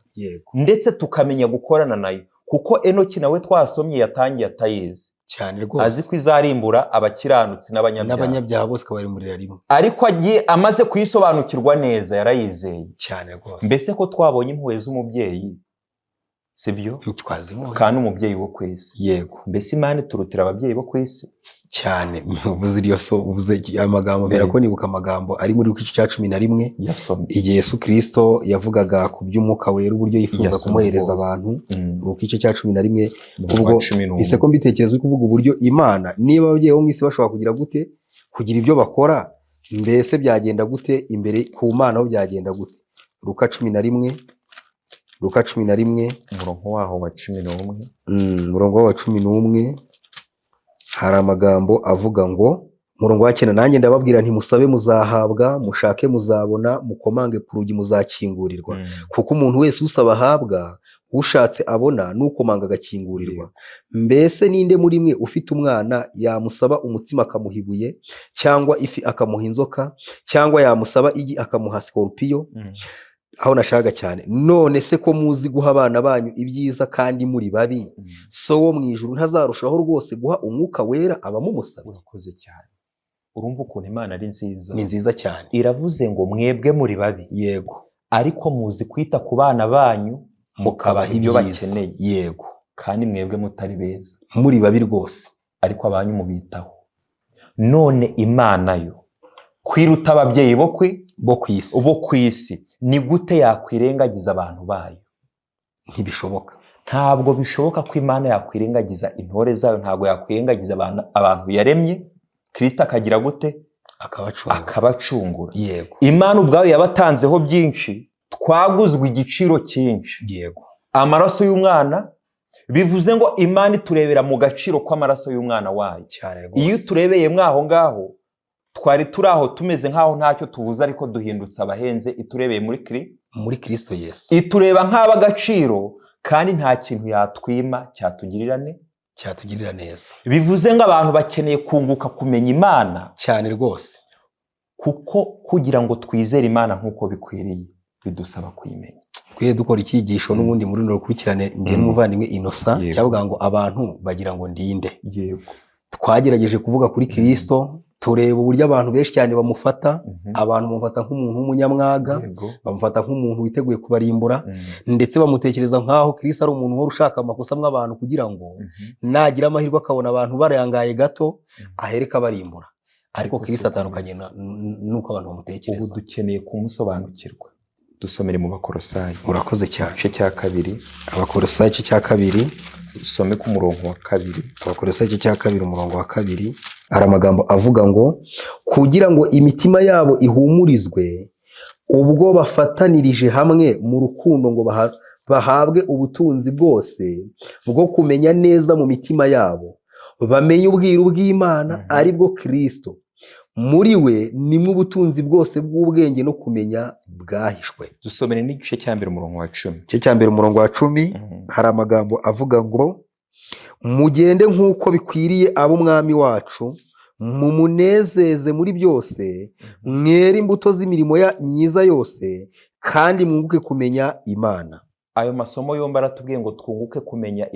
Speaker 2: ndetse tukamenya gukorana nayo, kuko Enoki nawe twasomye yatangiye atayizi,
Speaker 1: Cyane rwose.
Speaker 2: azi ko izarimbura abakiranutsi n'abanyabyaha,
Speaker 1: n'abanyabyaha bose ikabarimburira rimwe.
Speaker 2: Ariko agiye amaze kuyisobanukirwa neza, yarayizeye.
Speaker 1: Cyane rwose.
Speaker 2: Mbese ko twabonye impuhwe z'umubyeyi, sibyo?
Speaker 1: Twazibonye.
Speaker 2: Kandi umubyeyi wo ku isi, mbese Imana iturutira ababyeyi bo ku isi?
Speaker 1: Cyane. Uvuze iryo so, uvuze amagambo mbera ko nibuka amagambo ari muri Luka igice cya 11,
Speaker 2: Yasomye.
Speaker 1: igihe Yesu Kristo yavugaga ku by'umwuka wera, uburyo yifuza
Speaker 2: Yasomye
Speaker 1: kumuhereza
Speaker 2: rwose.
Speaker 1: abantu. Luka igice cya 11.
Speaker 2: Umurongo
Speaker 1: Ubwo
Speaker 2: wa 11.
Speaker 1: ise ko mbitekereza uri kuvuga uburyo Imana, niba ababyeyi bo mu isi bashobora kugira gute, kugira ibyo bakora, mbese byagenda gute imbere ku Mana ho, byagenda gute? Luka 11, Luka 11,
Speaker 2: Umurongo waho wa 11.
Speaker 1: Umurongo wa 11. Hari amagambo avuga ngo, umurongo wa 9, nanjye ndababwira nti musabe muzahabwa, mushake muzabona, mukomange ku rugi muzakingurirwa. Kuko umuntu wese usaba ahabwa, ushatse abona, n'ukomanga agakingurirwa. Mbese ninde muri mwe ufite umwana yamusaba umutsima akamuha ibuye, cyangwa ifi akamuha inzoka, cyangwa yamusaba igi akamuha sikorupiyo? Aho nashaka cyane, none se ko muzi guha abana banyu ibyiza kandi muri babi, So wo mu ijuru ntazarushaho rwose guha Umwuka Wera abamumusaba?
Speaker 2: Urakoze cyane. Urumva ukuntu Imana ari nziza?
Speaker 1: Ni nziza cyane.
Speaker 2: Iravuze ngo mwebwe muri babi, ariko muzi kwita ku bana banyu, mukabaha ibyo
Speaker 1: ibyiza.
Speaker 2: bakeneye. Kandi mwebwe mutari beza,
Speaker 1: Muri babi rwose,
Speaker 2: ariko abanyu mubitaho. None Imana yo kwiruta ababyeyi
Speaker 1: bo ku isi,
Speaker 2: bo ku isi, ni gute yakwirengagiza abantu bayo?
Speaker 1: Ntibishoboka.
Speaker 2: Ntabwo bishoboka ko Imana yakwirengagiza intore zayo, ntabwo yakwirengagiza abantu yaremye, Kirisito akagira gute?
Speaker 1: Akabacungura.
Speaker 2: Akabacungura. Imana ubwayo yabatanzeho byinshi, twaguzwe igiciro cyinshi, amaraso y'umwana. Bivuze ngo Imana iturebera mu gaciro k'amaraso y'umwana wayo.
Speaker 1: Cyane rwose.
Speaker 2: Iyo uturebeye mwaho ngaho, twari turi aho tumeze nk'aho ntacyo tubuze, ariko duhindutse abahenze iturebeye muri Kiri
Speaker 1: Muri Kirisito Yesu.
Speaker 2: Itureba nk'ab'agaciro, kandi nta kintu yatwima cyatugirira ne
Speaker 1: Cyatugirira neza.
Speaker 2: Bivuze ngo abantu bakeneye kunguka kumenya Imana.
Speaker 1: Cyane rwose.
Speaker 2: Kuko kugira ngo twizere Imana nk'uko bikwiriye bidusaba kuyimenya.
Speaker 1: Twe dukora icyigisho n'ubundi muri runo rukurikirane, njye n'umuvandimwe Innocent, cyavuga ngo abantu bagira ngo ndinde. Twagerageje kuvuga kuri Kirisito, tureba uburyo abantu benshi cyane bamufata. Abantu bamufata nk'umuntu w'umunyamwaga, bamufata nk'umuntu witeguye kubarimbura, ndetse bamutekereza nk'aho Kirisito ari umuntu uhora ushaka amakosa mw'abantu kugira ngo nagira amahirwe akabona abantu barangaye gato, ahereka abarimbura. Ariko
Speaker 2: Ariko
Speaker 1: Kirisito
Speaker 2: si uko
Speaker 1: atandukanye
Speaker 2: bimeze.
Speaker 1: n'uko abantu
Speaker 2: Ubu
Speaker 1: bamutekereza.
Speaker 2: dukeneye kumusobanukirwa. Dusomere mu Bakorosayi.
Speaker 1: Urakoze cyane.
Speaker 2: Igice cya 2.
Speaker 1: Abakorosayi igice cya 2.
Speaker 2: Usome ku murongo wa 2.
Speaker 1: Abakorosayi igice cya 2, umurongo wa 2, hari amagambo avuga ngo kugira ngo imitima yabo ihumurizwe ubwo bafatanirije hamwe mu rukundo, ngo bahabwe ubutunzi bwose bwo kumenya neza mu mitima yabo, bamenye ubwiru bw'Imana, ari bwo Kristo. Muri we nimwo ubutunzi bwose bw'ubwenge no kumenya bwahishwe.
Speaker 2: Dusomere n'igice cya 1, umurongo wa 10.
Speaker 1: Igice cya 1, umurongo wa 10, hari amagambo avuga ngo mugende nk'uko bikwiriye ab'Umwami wacu, mumunezeze muri byose, mwere imbuto z'imirimo myiza yose, kandi mwunguke kumenya Imana.
Speaker 2: Ayo masomo yombi aratubwiye ngo twunguke kumenya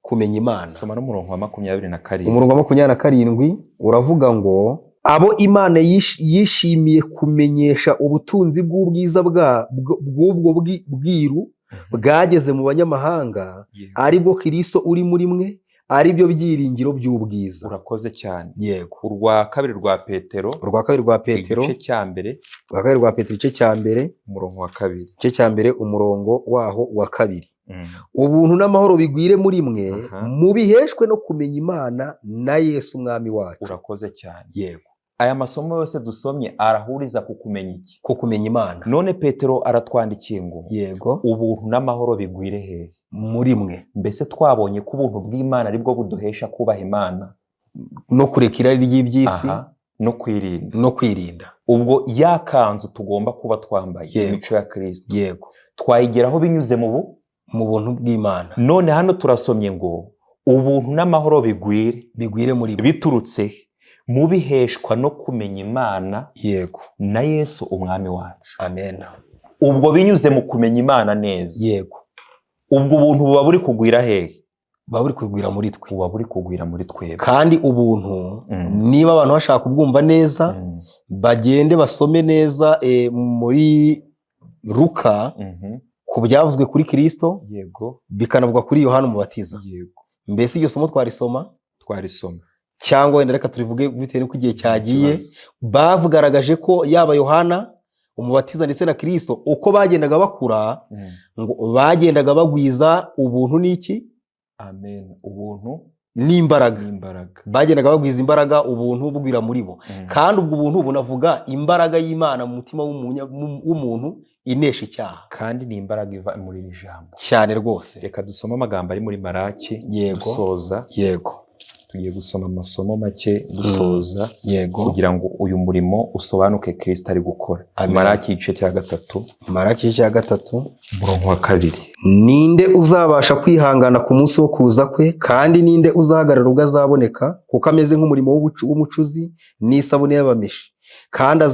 Speaker 1: Kumenya Imana.
Speaker 2: Soma n'umurongo wa 27.
Speaker 1: Umurongo wa 27 uravuga ngo abo Imana yishimiye kumenyesha ubutunzi bw'ubwiza bw'ubwo bwiru bwageze mu banyamahanga, ari bwo Kristo uri muri mwe, ari byo byiringiro by'ubwiza.
Speaker 2: Urakoze cyane.
Speaker 1: Yego.
Speaker 2: Urwa kabiri rwa Petero.
Speaker 1: Urwa kabiri rwa Petero.
Speaker 2: Igice cya 1.
Speaker 1: Urwa kabiri rwa Petero, igice cya 1.
Speaker 2: Umurongo wa 2.
Speaker 1: Igice cya 1, umurongo waho wa 2. Ubuntu n'amahoro bigwire muri mwe, mubiheshwe no kumenya Imana na Yesu Umwami wacu.
Speaker 2: Urakoze cyane.
Speaker 1: Yego.
Speaker 2: Aya masomo yose dusomye arahuriza ku kumenya iki?
Speaker 1: Ku kumenya Imana.
Speaker 2: None Petero aratwandikiye ngo ubuntu n'amahoro bigwire hehe?
Speaker 1: Muri mwe.
Speaker 2: Mbese twabonye ko ubuntu bw'Imana aribwo buduhesha kubaha Imana
Speaker 1: no kureka irari ry'iby'isi,
Speaker 2: no kwirinda.
Speaker 1: No kwirinda.
Speaker 2: Ubwo ya kanzu tugomba kuba twambaye, imico ya Kristo, twayigeraho binyuze mu bu
Speaker 1: Mu buntu bw'Imana.
Speaker 2: None hano turasomye ngo ubuntu n'amahoro bigwire,
Speaker 1: Bigwire muri mwe.
Speaker 2: Biturutse he? Mubiheshwa no kumenya Imana na Yesu Umwami wacu.
Speaker 1: Amen.
Speaker 2: Ubwo binyuze mu kumenya Imana neza, ubwo ubuntu buba buri kugwira hehe?
Speaker 1: Buba buri kugwira muri twe.
Speaker 2: Buba buri kugwira muri twebwe.
Speaker 1: Kandi ubuntu, niba abantu bashaka kubwumva neza, bagende basome neza muri Luka ku byavuzwe kuri Kristo, bikanavugwa kuri Yohana Umubatiza. Mbese iryo somo twarisoma?
Speaker 2: Twarisoma.
Speaker 1: Cyangwa wenda reka turivuge bitewe n'uko igihe cyagiye.
Speaker 2: Ikibazo.
Speaker 1: Bagaragaje ko yaba Yohana Umubatiza ndetse na Kristo, uko bagendaga bakura, ngo bagendaga bagwiza ubuntu n'iki?
Speaker 2: Amen, ubuntu
Speaker 1: N'imbaraga.
Speaker 2: N'imbaraga.
Speaker 1: Bagendaga bagwiza imbaraga, ubuntu bugwira muri bo. Kandi ubwo ubuntu bunavuga imbaraga y'Imana mu mutima w'umuntu inesha icyaha.
Speaker 2: Kandi ni imbaraga iva muri iri jambo.
Speaker 1: Cyane rwose.
Speaker 2: Reka dusome amagambo ari muri Maraki. Dusoza. Tugiye gusoma amasomo make dusoza.
Speaker 1: Yego.
Speaker 2: Kugira ngo uyu murimo usobanuke Kristo ari gukora.
Speaker 1: Amen.
Speaker 2: Maraki igice cya 3.
Speaker 1: Maraki igice cya 3
Speaker 2: umurongo wa 2.
Speaker 1: Ninde uzabasha kwihangana ku munsi wo kuza kwe, kandi ninde uzahagarara ubwo azaboneka? Kuko ameze nk'umurimo w'umucuzi n'isabune y'abameshi, kandi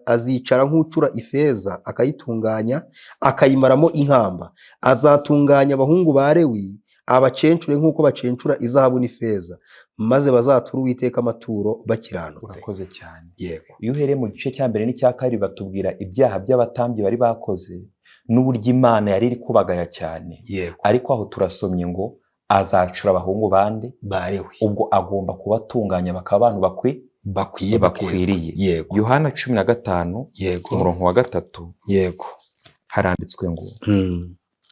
Speaker 1: azicara nk'ucura ifeza akayitunganya, akayimaramo inkamba. Azatunganya abahungu ba Lewi, abacencure nk'uko bacencura izahabu n'ifeza, maze bazature Uwiteka amaturo bakiranutse.
Speaker 2: Urakoze cyane.
Speaker 1: Yego.
Speaker 2: Iyo uhereye mu gice cya mbere n'icya kabiri batubwira ibyaha by'abatambyi bari bakoze n'uburyo Imana yari iri kubagaya cyane.
Speaker 1: Yego.
Speaker 2: Ariko aho turasomye ngo azacura abahungu bande
Speaker 1: ba Lewi,
Speaker 2: ubwo agomba kubatunganya bakaba abantu
Speaker 1: bakwiye
Speaker 2: bakwiriye.
Speaker 1: Yego.
Speaker 2: Yohana 15
Speaker 1: Yego.
Speaker 2: umurongo wa 3.
Speaker 1: Yego.
Speaker 2: Haranditswe ngo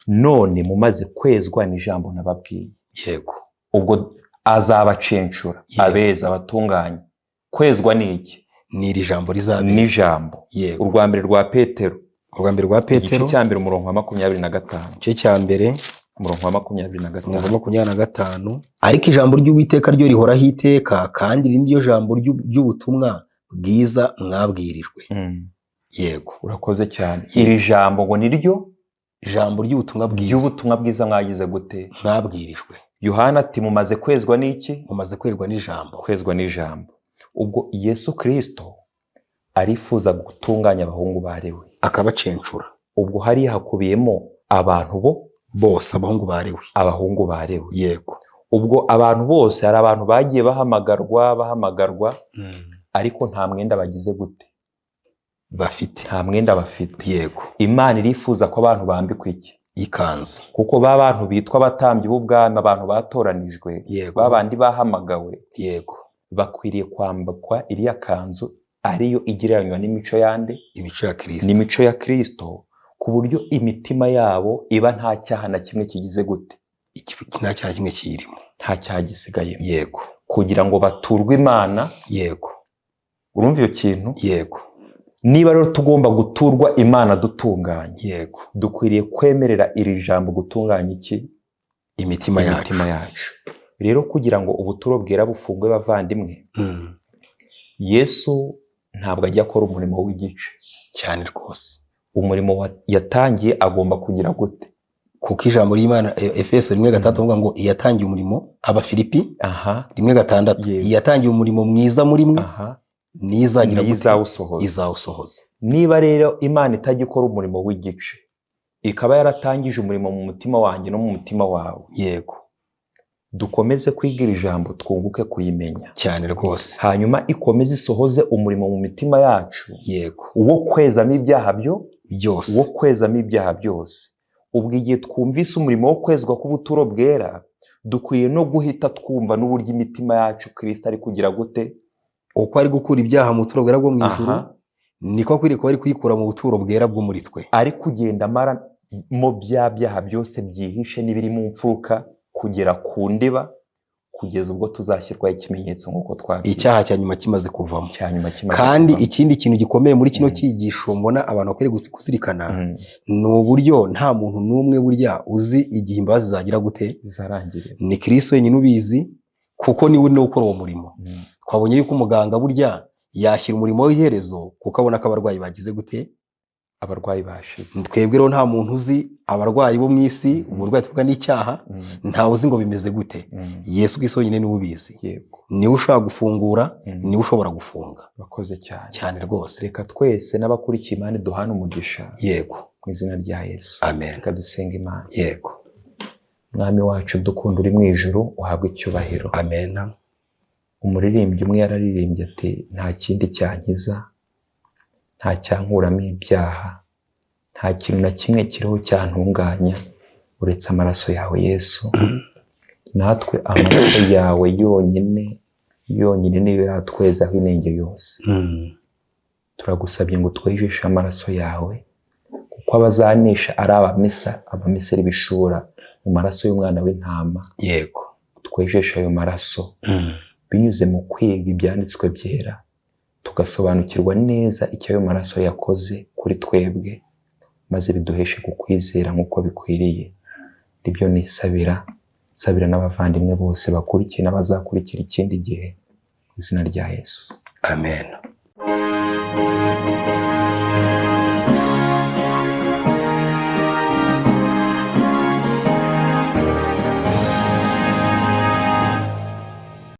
Speaker 2: none mumaze kwezwa n'ijambo nababwiye.
Speaker 1: Yego.
Speaker 2: Ubwo azabacencura, abeza, abatunganya. Kwezwa ni iki?
Speaker 1: Ni iri jambo rizabeza.
Speaker 2: N'ijambo.
Speaker 1: Yego.
Speaker 2: Urwa mbere rwa Petero.
Speaker 1: Urwa mbere rwa Petero.
Speaker 2: Igice cya mbere umurongo wa 25.
Speaker 1: Igice cya mbere
Speaker 2: umurongo wa 25.
Speaker 1: Umurongo wa 25. Ariko ijambo ry'Uwiteka ryo rihoraho iteka, kandi iri niryo jambo ry'ubutumwa bwiza mwabwirijwe. Yego.
Speaker 2: Urakoze cyane. Iri jambo ngo ni ryo
Speaker 1: ijambo ry'ubutumwa bwiza.
Speaker 2: Ry'ubutumwa bwiza mwagize gute?
Speaker 1: Mwabwirijwe.
Speaker 2: Yohana ati mumaze kwezwa n'iki?
Speaker 1: Mumaze kwezwa n'ijambo.
Speaker 2: Kwezwa n'ijambo. Ubwo Yesu Kristo arifuza gutunganya abahungu ba Lewi,
Speaker 1: akabacencura.
Speaker 2: Ubwo hari hakubiyemo abantu bo
Speaker 1: bose, abahungu ba Lewi.
Speaker 2: Abahungu ba Lewi.
Speaker 1: Yego.
Speaker 2: Ubwo abantu bose, hari abantu bagiye bahamagarwa, ariko nta mwenda bagize gute?
Speaker 1: Bafite.
Speaker 2: Nta mwenda bafite.
Speaker 1: Yego.
Speaker 2: Imana irifuza ko abantu bambikwa iki?
Speaker 1: Ikanzu.
Speaker 2: Kuko ba bantu bitwa abatambyi b'ubwami, abantu batoranijwe,
Speaker 1: Yego.
Speaker 2: ba bandi bahamagawe,
Speaker 1: Yego.
Speaker 2: bakwiriye kwambikwa iriya kanzu ariyo igereranywa n'imico yande?
Speaker 1: Imico ya Kristo.
Speaker 2: N'imico ya Kristo, ku buryo imitima yabo iba nta cyaha na kimwe kigize gute?
Speaker 1: Nta cyaha kimwe kiyirimo.
Speaker 2: Nta cyaha gisigayemo.
Speaker 1: Yego.
Speaker 2: Kugira ngo baturwe Imana.
Speaker 1: Yego.
Speaker 2: Urumva iyo kintu?
Speaker 1: Yego.
Speaker 2: Niba rero tugomba guturwa Imana dutunganye,
Speaker 1: Yego.
Speaker 2: dukwiriye kwemerera iri jambo gutunganya iki?
Speaker 1: Imitima yacu.
Speaker 2: Imitima yacu. Rero kugira ngo ubuturo bwera bufungwe, bavandimwe, Yesu ntabwo ajya akora umurimo w'igice.
Speaker 1: Cyane rwose.
Speaker 2: Umurimo yatangiye agomba kugira gute?
Speaker 1: Kuko ijambo ry'Imana Efeso 1:6 avuga ngo iyatangiye umurimo, Abafilipi 1:6, iyatangiye umurimo mwiza muri mwe, nizagira gute?
Speaker 2: Izawusohoza.
Speaker 1: Izawusohoza.
Speaker 2: Niba rero Imana itajya ikora umurimo w'igice, ikaba yaratangije umurimo mu mutima wanjye no mu mutima wawe,
Speaker 1: Yego.
Speaker 2: dukomeze kwiga iri jambo, twunguke kuyimenya.
Speaker 1: Cyane rwose.
Speaker 2: Hanyuma ikomeze isohoze umurimo mu mitima yacu.
Speaker 1: Yego.
Speaker 2: Wo kwezamo ibyaha
Speaker 1: byose.
Speaker 2: Wo kwezamo ibyaha byose. Ubwo igihe twumvise umurimo wo kwezwa k'ubuturo bwera, dukwiriye no guhita twumva n'uburyo imitima yacu Kristo ari kugira gute?
Speaker 1: Uko ari gukura ibyaha mu buturo bwera bwo mu ijuru, niko akwiriye kuba ari kuyikura mu buturo bwera bwo muri twe.
Speaker 2: Ari kugenda amara mo bya byaha byose byihishe n'ibiri mu mfuruka kugera ku ndiba, kugeza ubwo tuzashyirwaho ikimenyetso nk'uko twabyize.
Speaker 1: Icyaha cya nyuma kimaze kuvamo.
Speaker 2: Cya nyuma kimaze
Speaker 1: Kandi
Speaker 2: kuvamo.
Speaker 1: ikindi kintu gikomeye muri kino cyigisho mbona abantu bakwiriye kuzirikana, ni uburyo nta muntu n'umwe burya uzi igihe imbabazi zagira gute
Speaker 2: zizarangirira.
Speaker 1: Ni Kristo wenyine ubizi, kuko niwe uri gukora uwo murimo. Twabonye yuko umuganga burya yashyira umurimo w'iherezo kuko abona ko abarwayi bagize gute?
Speaker 2: Abarwayi bashize.
Speaker 1: Twebwe rero nta muntu uzi abarwayi bo mu isi, uburwayi tuvuga n'icyaha, ntawe uzi ngo bimeze gute. Yesu Kristo wenyine niwe ubizi.
Speaker 2: Yego.
Speaker 1: Niwe ushobora gufungura, niwe ushobora gufunga.
Speaker 2: Urakoze cyane.
Speaker 1: Cyane rwose.
Speaker 2: Reka twese n'abakurikiye Imana duhane umugisha.
Speaker 1: Yego.
Speaker 2: Mu izina rya Yesu.
Speaker 1: Amen.
Speaker 2: Reka dusenge Imana.
Speaker 1: Yego.
Speaker 2: Mwami wacu dukunda uri mu ijuru, uhabwe icyubahiro.
Speaker 1: Amen.
Speaker 2: Umuririmbyi umwe yararirimbye ati nta kindi cyankiza, nta cyankuramo ibyaha, nta kintu na kimwe kiriho cyantunganya uretse amaraso yawe Yesu. Natwe amaraso yawe yonyine yonyine niyo yatwezaho inenge yose. Turagusabye ngo twejeshe amaraso yawe, kuko abazanisha ari abamesa, abamesera ibishura mu maraso y'umwana w'intama.
Speaker 1: Yego.
Speaker 2: Twejeshe ayo maraso binyuze mu kwiga ibyanditswe byera, tugasobanukirwa neza icyo ayo maraso yakoze kuri twebwe, maze biduheshe kukwizera nk'uko bikwiriye. Nibyo nisabira Sabira n'abavandimwe bose bakurikiye n'abazakurikira ikindi gihe, mu izina rya Yesu.
Speaker 1: Amen.